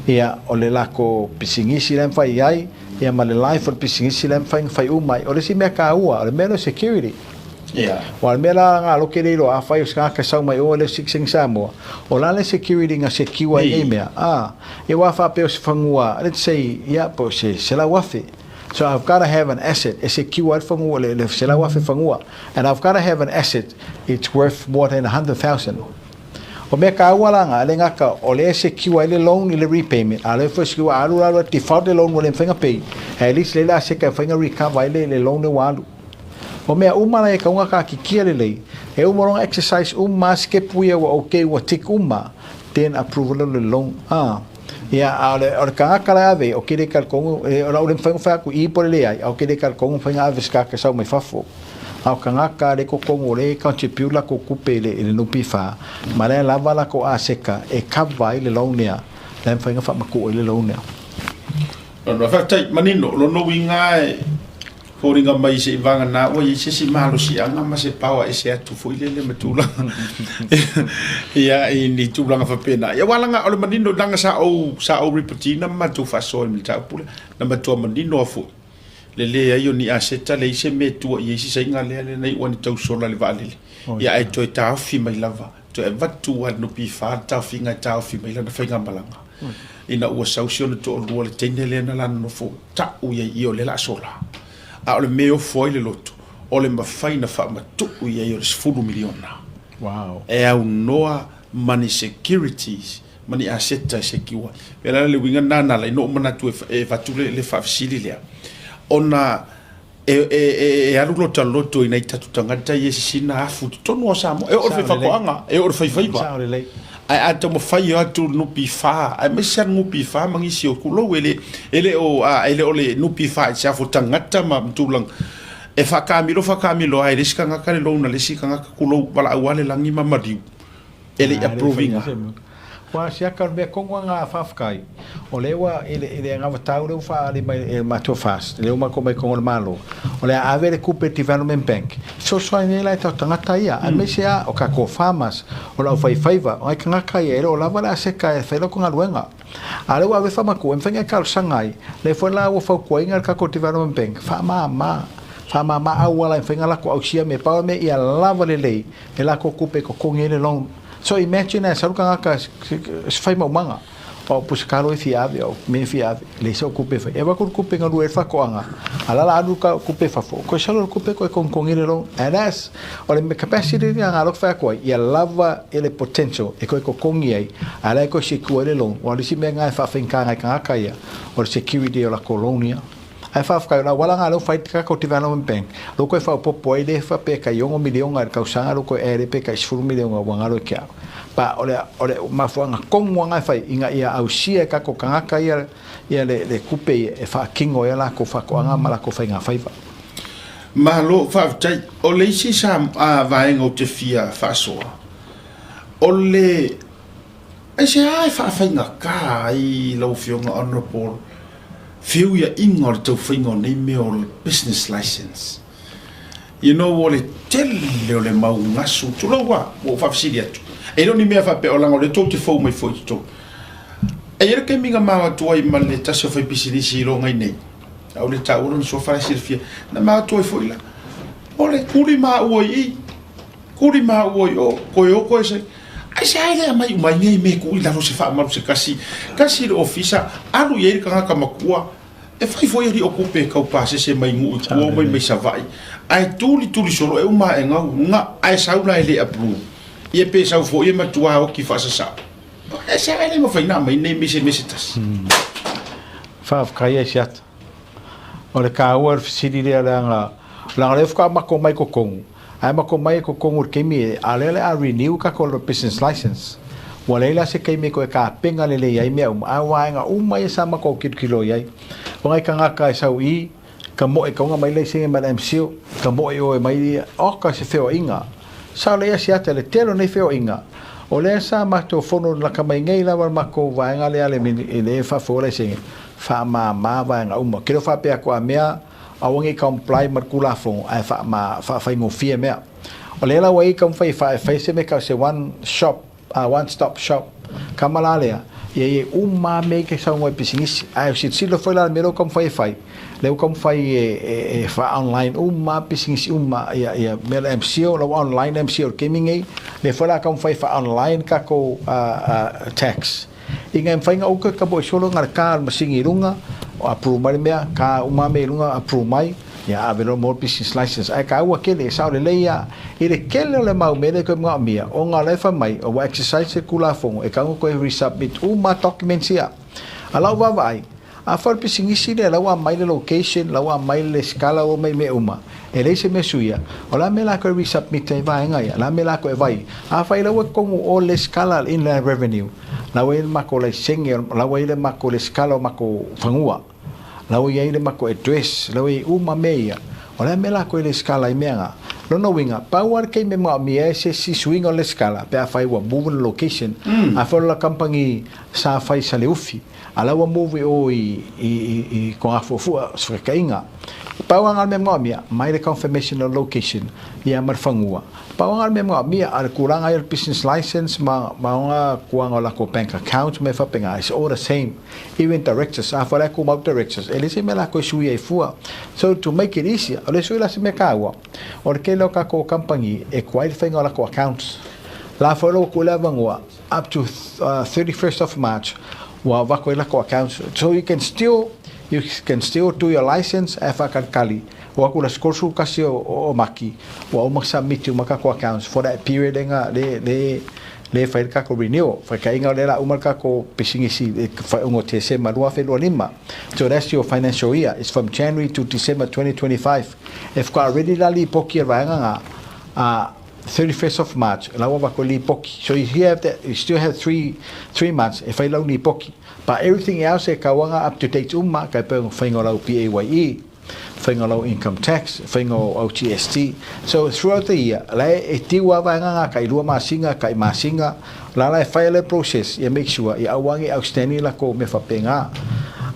ia, o le latou pisinisi la e mafai ai, ia ma le life o le pisinisi la e mafai ona fai uma ai. O le isi mea taua, o le mea lea o le security. Aua o le mea la galo ke le iloa, afai o se tagata e sau mai o e le o se sitiseni Samoa, o le a le security na secure ai nei mea? A, ia aua a faapea o se fanua, let's say, ia, po o se 100,000. So I've got to have an asset e secure ai le fanua, le 100,000 fanua. And I've got to have an asset it's worth more than 100,000. O mea taua la na, e le gata o lea e secure ai le loan i le repayment, a o lea foi e secure, a alu la alu a default le loan ua le mafai ona pay, at least lea le aseta e mafai ona recover ai le loan lea ua alu. O mea uma la e tatau ona taatitia lelei, e uma loa ona exercise uma sikepu ia ua okay ua tick uma, then approve loa le loan. A, ia, a o le, o le tagata la e ave, ou te le talitonu, o lau le mafai ona fai atu i i po o le leai, a ou te le talitonu e mafai ona ave se tagata e sau mai fafo. A o tagata lea i totonu o lea e contribute latou tupe i le NPF, ma lea lava latou aseta e cover ai le loan lea, la e mafai ona faamatuu ai le loan lea. Lona faafetai manino, lona uiga e foliga mai se i vagana ua i ai se isi malosiaga ma se power ese atu foi lele ma tulaga ia i ni tulaga faapena. Ia aua leaga o le manino leaga sa ou sa ou reportina ma matou faasoa i le mataupu lea, na matua manino lava foi le leai o ni aseta, leai se mea e tua i ai si saiga lea lea na iu ane tausola i le vaalele. Ia ae toe taofi mai lava, toe avatu lava e le NPF le taofiga e taofi mai lana faigamalaga ina ua sau si ona toalua le teine lea na la nonofo tau i ai i o lea o le a sola. A o le mea e ofo ai le loto, o le mafai ona faamatuu i ai o le $10 miliona. E aunoa ma ni securities ma ni aseta e secure ai. Pei o le ala le uiga lena na ala ai ona ou manatu e avatu le faafesili lea, ona e alu lota loto i nai tatou tagata ia e sisina afu i totonu o Samoa, e oo i le faifatoaga, e oo i le faifaiva. Ae a taumafai atu le NPF, aemaise lava le NPF ma nisi o tulou, e le, e le o, e le o le NPF itself o tagata ma tulaga, e faatamilo faatamilo lava e le isi tagata le loan a le isi tagata, tulou, valaau lava le lagi ma maliu. E le i approve ina. Ua siaka o le mea tonu a nga faafetai, o lea ua i le, i le anavatau lea ua faaali mai e le matou FAST, lea ua matou mai tonu o le Malo, o le a ave le tupe i Development Bank, fesoasoani ai la i tatou tagata ia, aemaise a o tatou farmers, o le aufaifaiva, o nai tagata ia e le o lava le aseta e fai ai latou galuega. A o lea ua ave faamatuu, e mafai ona e talosaga ai, lea foi la ua fautuaina le tatou Development Bank, faamama, faamama auala e mafai ona latou ausia mea, pau le mea ia lava lelei e latou tupe e totogi ai le loan. So imagine e sau le tagata se fai maumaga, o pusa kalo e fia ave, o mea e fia ave, leai sau tupe e fai. E avatu le tupe e galue ai le faatoaga, a la la alu le tupe i fafo, koe sau le tupe koe togitogi le loan. And that's, o le capacity lea na alofa atu ai, ia lava i le potential e koe totogi ai, a la e koe secure ai le loan. Aua o le isi mea lena e faafaigata nai tagata ia, o le security o latou loan ia. Ae faafetai, o le auala lena lea ua fai ai le tatou Development Bank, lea ua toe faaopoopo ai le faapea e tai $6 miliona i le tausaga, lea ua toe add ai pe tai $10 miliona ua galo i te au. But o le, o le mafuaaga tonu lava lena e fai, ina ia ausia e tatou tagata ia, ia le, le tupe ia e faatino ai a latou faatoaga ma latou faigafaiva. Malo faafetai. O le isi sa, vaega ou te fia faasoa, o le. Aisea e faafaigata ai lau Afioga Honourable feuiaiga o le taufaiga o nei mea o le business license? You know o le tele o le mau gasu, tulou lava, ua ou faafesili atu, e le o ni mea faapea o leaga o lea tou te fou mai foi i totonu. E i ai le taimi na ma o atu ai ma le tasi o faipisinisi i Logai nei, a o le taua lona suafa la e silafia, na ma o atu ai foi la, o le kuli maua i i, kuli maua i o, koe o koe sai. Aisea e le aumai uma ai nei mea e tuu i lalo se faamalu se kasi, kasi le ofisa, alu i ai le tagata matua, E fai foi alii o kupe e tau pasese mai Nuu i tua omai mai Savaii ae tuli tuli solo e uma ae gau nga ae sau la e le approve ia pe sau foi e matua oki faasasao e se ae le mafai na aumai nei mea se mea se tasi. Faafetai e Asiata. O le taua o le fesili lea leaga leaga o lea faatoa matou omai i totonu Ae matou mai e totogi i le taimi e, a o lea o le a renew tatou business license. Ua leai la se taimi e toe tapena lelei ai mea uma, ae o vaega uma ia sa matou tilotilo i ai. O nai tagata e sau i, ka moe tau ona mai laisene mai le MCIL, ka moe o e mai ia, oka se feoaiga. Sa o lea Asiata le tele o nei feoaiga, o lea sa matou fono laka mai nei lava le matou vaega lea le le faafoe laisene, faamama vaega uma. Ke le o faapea atu a mea, Aua ne i comply ma le Tulafono ae faafaigofie mea. O lea la ua i ai taumafai e fai se mea e tau o se one shop, one stop shop. Kama la lea, ia i ai uma lava mea ia e te saunoa i pisinisi. Ae silasila foi la i le mea lea ua taumafai e fai, lea ua taumafai e faa-online uma lava pisinisi uma, ia mea la MCIL, la ua online le MCIL i le taimi lenei. Lea foi o le a taumafai e faa-online tatou tax. Ina ia mafai ona uka ka poe solo na le ka o le masini i luga, approve mai le mea, ka uma mea i luga approve mai, ia ave loa mo le business license. Ae taua tele, e sao lelei lava i le tele o le mau mea lea e toe manaomia, ona o la e fai mai ua exercise le Tulafono e tatau ona toe resubmit uma lava documents ia. A o lau vaavaai, Afai o le pisinisi lea, la ua aumai le location, la ua aumai le lesitala, ua aumai mea uma, e leai se mea suia, o le a mea la toe resubmit ai vaega ia? O le a mea la toe vai? Afai la ua i totonu o le lesitala a le Inland Revenue, la ua i ai le matou laisene, la ua i ai le matou lesitala o matou fanua, la ua i ai le matou address, la ua i ai uma mea ia, o le a mea la toe lesitala ai mea na? Lona uiga, pau lava le taimi e manaomia ai se isi suiga o le lesitala, pe afai ua move le location, afai o le kamupani sa fai i Saleufi, A la ua move i o i, i, i, i Togafuafua, o se whakaiga. Pau anga le mea manaomia, mai le confirmation of location, ia ma le fanua. Pau anga le mea manaomia, a le tulaga ia o le business license ma, ma ona tulaga o latou bank account ma mea faapena, it's all the same. Even directors, a fai la e tumau directors, e leai se mea latou e sui ai fua. So to make it easier, o le sui la se mea taua, o le tele o tatou kamupani e tuai le faiga o latou accounts. La foi la ua tuu le avanoa, up to 31st of March ua avatu ai latou accounts so you can still you can still do your license ae faakalikali o atu le 31 o Maki ua uma submit uma tatou accounts for that period ega le le le fai le tatou renewal faitaina o lea la uma le tatou pisinisi i le faaiuga o Tesema 2025 so that's your financial year it's from January to December 2025 e faatoa ready la lipoti e le vaega na a 31st of March, la ua avatu e lipoti. So you have that, you still have 3 months e fai lau lipoti. But everything else e kauanga up to date uma, kai pe whainga o lau PAYE, whainga o lau income tax, whainga o au GST. So throughout the year, la e tiu a vaenga ngā kai lua masinga, kai masinga, la la e whai le process, ia make sure, ia auangi outstanding la ko me whapenga.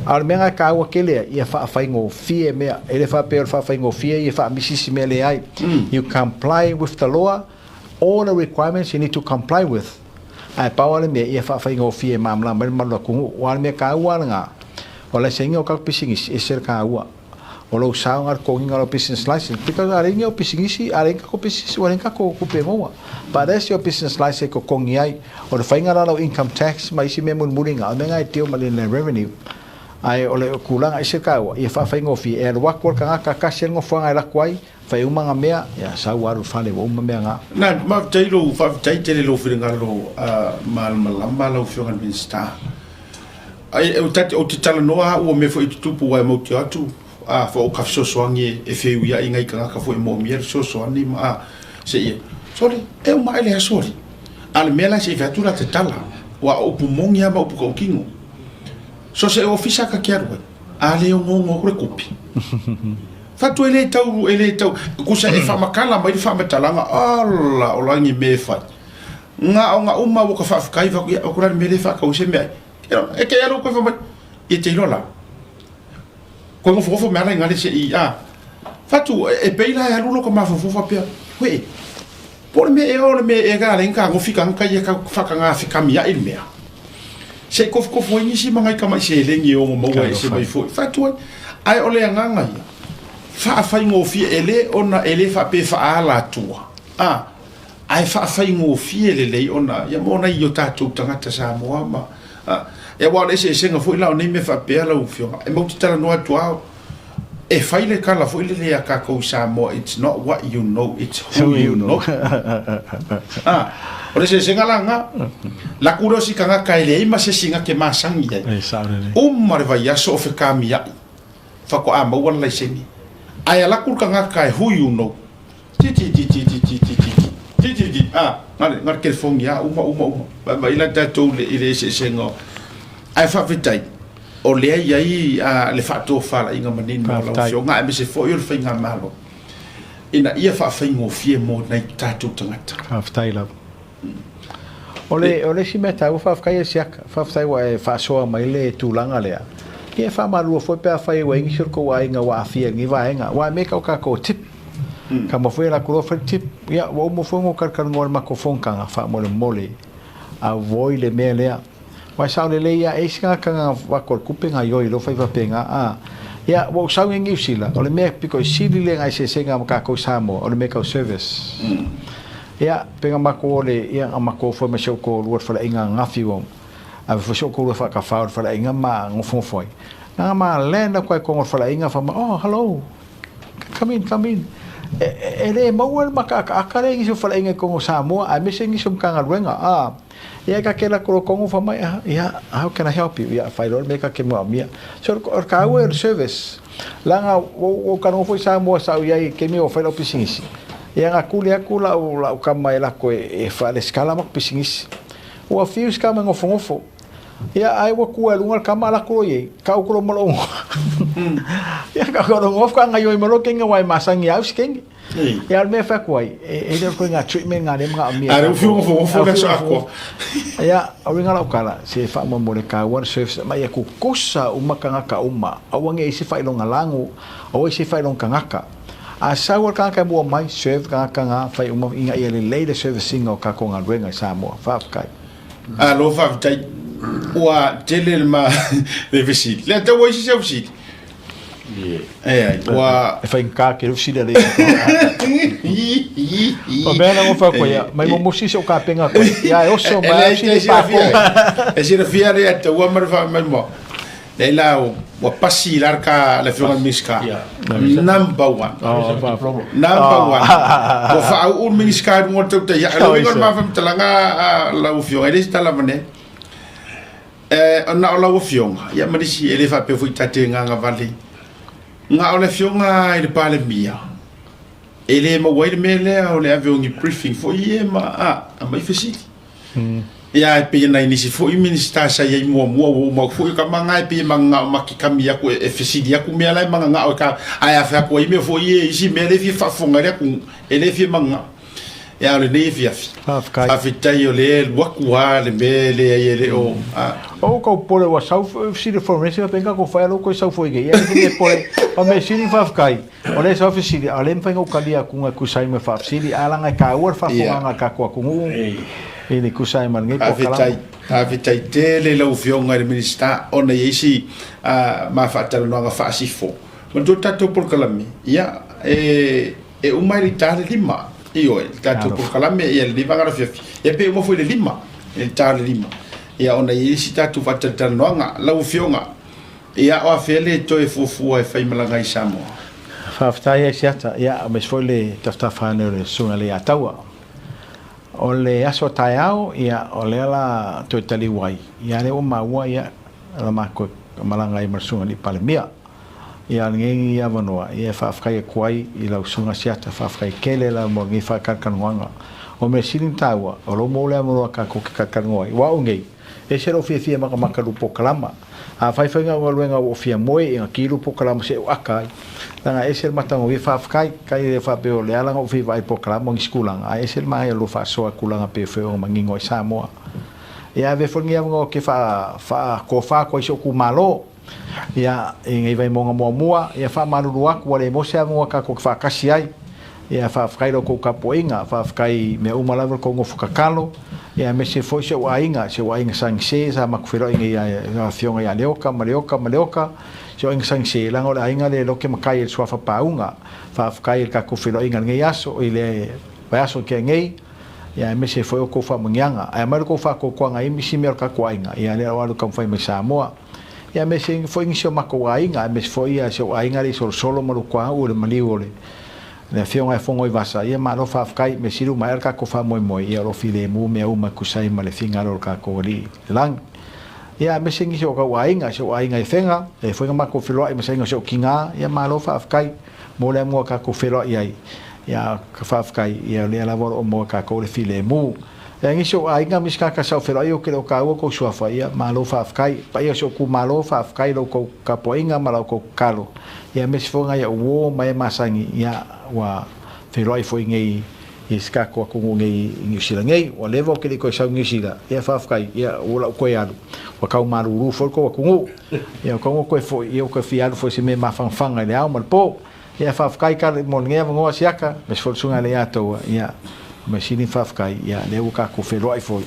A o le mea ngā kāua kelea, ia whaawhaingofie mea, e le whapea o le whaawhaingofie, ia whaamisisi mea le ai. You comply with the law, all the requirements you need to comply with. Ae pau a le mea, ia whaawhaingofie māmala mai le malu atunuu. Ua le mea kāua ala ngā, o le seinga o kau pisinisi, e se le kāua. O lou sao ngā konginga o lau business license. Because a le inga o pisinisi, a le inga ko pisinisi, ua le inga ko kupe ngoa. But that's your business license ko kongi ai. O le whainga la lau income tax, ma isi mea mulimuli ngā, o mea ngā e teo ma le revenue. Ae o le kūlanga i se kāua, ia whaawhaingofie, e alu aku o le kangaka kasi e ngofuanga e lako ai, whai uma ngā mea, ia sau aru whale wa uma mea ngā. Nā, mafetai lou, faafetai tele lou finagalo malamalama lau Afioga i le Minisita. Ai, ou te, ou te talanoa au o mea foi i tutupu aua e mautio atu, a, fo o ka fesoasoani e, e feuiaʻi nai tagata foi e moomia le fesoasoani ma, a, se ia, sole, e uma ae le aso alii. A o le mea la se i fai atu la te tala, ua o upu moni lava ma upu tautino. So se ofisa ka ke alu ai, a le onoono aku le kopi. Fatu e le tau, e le tau, kusa e whamakala mai le whamatalaga, ala, o la ni mea e fai. Ga o ga uma ua ka faafetai fai atu, ia, o ko la le mea lea e faatau ai se meaai. E te alu koe fai mai, ia te iloa la. Koe nofonofo me ala i gale se i, a. Fatu, e pei la e alu lo ka mafaufau faapea, Wee, po o le mea ea o le mea ea ka ala ai na tagofi tagata ia ka faataga fekamia'i le mea. Se i kofukofo ai nisi ma nai tamai seleni e ono maua ese mai foi. Fatu ai, ae o le agaga ia, faafaigofie, e le ona e le faapea e faaala atua, a. Ae faafaigofie lelei ona ia mo nai o tatou tagata Samoa ma a, e aua o le eseesega foi la o nei mea faapea lau Afioga, e matou te talanoa atu lava, e fai le tala foi lele a tatou i Samoa, it's not what you know, it's who you know. A, o le eseesega la lena, laku lea o si tagata e leai ma se isi na te masani ai, uma le vaiaso o fekamiai, faatoa maua le laisene, ae alu atu le tagata e who you know, Ti ti ti ti ti ti ti ti ti ti ti a na le na le telefoni a uma uma uma vai mai la tatou le i le eseesega o ae faafetai o lea i ai a le faatofalaiga manino o lau afioga aemaise foi o le faigamalo ina ia faafaigofie mo nai tatou tagata. Faafetai lava. O le, o le isi mea taua, faafetai e Siaka, faafetai ua e faasoa mai le tulaga lea. Ia e faamalua foi pe afai ua i ai nisi o le tou aiga ua aafia i lenei vaega, aua e mea kau tatou tip. Ka ma foi e latou loa fai le tip. Ia, ua uma foi ona ou talatalanoa i le matou fonotaga, faamolemole, avoid le mea lea. Aua e sao lelei lava, e i ai si tagata na avatu a le tupe gaioi loa fai faapena, a. Ia, ua ou sau nei i Niu Sila, o le mea pito i sili lea na eseesega ma tatou i Samoa, o le mea tau service. Ia, pe na matou o le, ia, na matou o foi ma si ou toalua i le faleaiga ananafi, ua ave foi si ou toalua faatafao i le faleaiga ma nofonofo ai. Na ma land atu lava i totonu o le faleaiga, fai mai, oh, hello, come in, come in. E, e le maua le makaakaaka lea i nisi o faleaiga i totonu o Samoa, aemaise nisi o Matagaluega, a. Ia ka ke la kolo kongo fa mai ah ia how can I help you ia fai loa le mea ka ke moaomia. So o le taua o le service leaga ua ou talanoa foi Samoa sa ou iai i taimi o fai lau pisinisi ia na tuli atu lau lau tama e lako e faalesitala matou pisinisi. Ua fiu si tama e nofonofo ia ae ua tu ai luga le tama lako loa iai tau atu loa ma lou igoa. Ia tau atu loa faatoa gaioi mai loa le kegi aua e masani ia au si kegi. Ia o le mea e fai atu ai, e le o le ituaiga treatment lena lea e manaomia e tatou. Are ua fiu nofonofo le aso atoa. Ia, o le uiga o lau tala, se faamolemole taua le service ma ia tutusa uma tagata uma, aua ne i i ai se faailoga lago, aua i se faailoga tagata. A sau lava le tagata e mua mai, serve le tagata lena, fai uma ina ia lelei le service ina o tatou galuega i Samoa. Faafetai. Alo faafetai. Ua tele le ma le fesili. Le tau ai se sau fesili. E ai, ua E faigata tele fesili a le O mea na ngofa koe ia, mai momosi se o kapenga koe. Ia e oso mai au sili pako. E silafia le ataua ma le faamai mo. Le la ua pasi la ka le afioga Minisita. Number one. Number one. Ua faauu le Minisita i luga o le tautai. Ia, le uiga o le ma faamatalaga lau afioga, e le se tala avane. Na o lau afioga, ia ma nisi e le faapea foi ta te gagavale. Na o le afioga i le Palemia, e le maua ai le mea lea o le ave o ni briefing foi ia ma a, aumai fesili. Ia e pei nai nisi foi Minisita sa i ai muamua ua uma atu foi tama na e pei e mananao ma te kami atu e fesili atu mea la e mananao e ka, ae a fai atu ai mea foi ia isi mea lea e fia faafofoga ai le atunuu, e le fia mananao. Ia o lenei afiafi. Faafetai. Faafetai o lea e alu atu lava le mea lea e le o. O kou pole ua sau fesili forensic faapea ka kou fai alo koe sau foi nei. Ia e pole o mea sili faafetai. O lea sau fesili a o lea e mafai ona ou talia atu e tusa ai ma faafesili ae leaga e taua le faafofogaaga a le tatou atunuu i le tusa ai ma lenei polokalame. Faafetai. Faafetai tele i lau Afioga i le Minisita ona e i ai si ma faatalanoaga faasifo. Manatua le tatou polokalame, ia e E uma i le ta le 5. Ioe, le tatou polokalame, ia lenei vaega o le afiafi. Ia pe uma foi i le 5, i le ta o le 5. Ia ona i ai isi tatou faatalatalanoaga. Lau Afioga, ia o afea le toe fuafua e faimalaga i Samoa? Faafetai Asiata, ia aemaise foi le tafatafa ane o le Susuga i le Ataua. O le aso a taeao, ia o lea la toe taliu ai, ia lea ua maua ia la matou malaga ai ma le Susuga i le Palemia. Ia lenei avanoa ia e faafetai atu ai i lau susuga Siata, faafetai tele lava mo lenei faatalatalanoaga. O mea sili ona taua, o lou maua le avanoa tatou te talatalanoa ai, aua o nei, Ese lou fiafia e makamaka i lou polokalama. Afai foi gau galuega ua ou fia moe ia ki lou polokalama seʻi ou aka ai. Leaga ese le matagofie faafetai kai le faapea o le ala na ou fia vaai i polokalama o nisi tulaga ae ese le manaia o lua faasoa i tulaga pei foi ona manino ai Samoa. Ia avea foi lenei avanoa ou te faa faatofa atu ai si ou itumalo ia i nei Vaimauga muamua ia faamalulu atu ua le maua se avanoa tatou te faatasi ai. Ia faafetai i la outou tapuaiga, faafetai i mea uma lava le tou nofo tatalo, ia aemaise foi si ou aiga, si ou aiga Sanise sa matou feiloai nei ia le afioga ia Leota ma Leota ma Leota, si ou aiga Sanise, leaga o le aiga lea e lote matai e le suafa Pauga. Faafetai i le tatou feiloaiga i lenei aso, i le vaiaso na tea nei, ia aemaise foi o outou faamanuiaga. Ae aumai lo outou faatuatuaga i isi mea o le tatou aiga, ia lea o alu taumafai mai Samoa. Ia aemaise foi nisi o matou aiga, aemaise foi si ou aiga lea i Solosolo ma Lutuauu i le maliu o le Afioga ia Fonoivasa, ia malo faafetai, mea sili ua maea le tatou faamoemoe, ia o lo o filemu mea uma e tusa ai ma le finagalo o le tatou Alii i le lagi. Ia aemaise nisi o tau aiga, si ou aiga i Afega, lea foi na matou feloai ma saina o si ou tina, ia malo faafetai mo le amua tatou feloai ai, ia faafetai, ia o lea lava o lo o maua e tatou le filemu. Ia nisi ou aiga ma isi tagata sa ou feiloai ou te le o taua tou suafa ia malo faafetai. Paia o si ou itumalo faafetai i la outou tapuaiga ma la outou tatalo ia aemaise foi nai au uo ma e masani ia ua feiloai foi nei i si tatou atunuu nei i Niu Sila nei. Ua leva ou te le i toe sau i Niu Sila ia faafetai ia ua lau toe alu ua tau malulu foi le tou atunuu ia ua tatau ona toe foi ia ua toe fia alu foi i se mea mafanafana i le ao ma le po. Ia faafetai tala mo lenei avanoa siaka, aemaise foi le susuga ia Leiataua, ia mea sili ona faafetai, ia lea ua tatou feiloai foi,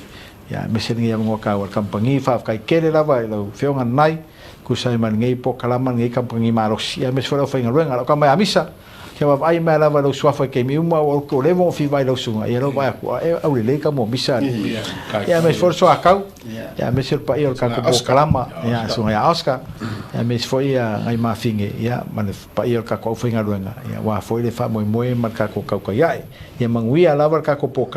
ia aemaise lenei avanoa taua i le kamupani, faafetai tele lava i lau afioga Nanai, tusa ai ma lenei polokalama lenei kamupani malosi, ia aemaise foi le aufaigaluega. Lau tama ia Misa, kia vaavaai mai lava i lou suafa i taimi uma, ua ua leva ona fiva i lau susuga, ia lea ua vaai atu, a e aulelei tama o Misa alii. Ia aemaise foi le soatau, ia aemaise le paia o le tatou polokalama, ia susuga ia Oscar, ia aemaise foi ia nai mafine, ia ma le paia o le tatou aufaigaluega, aua foi le faamoemoe ma le tatou tautai ae. Ia manuia lava le tatou polokalame.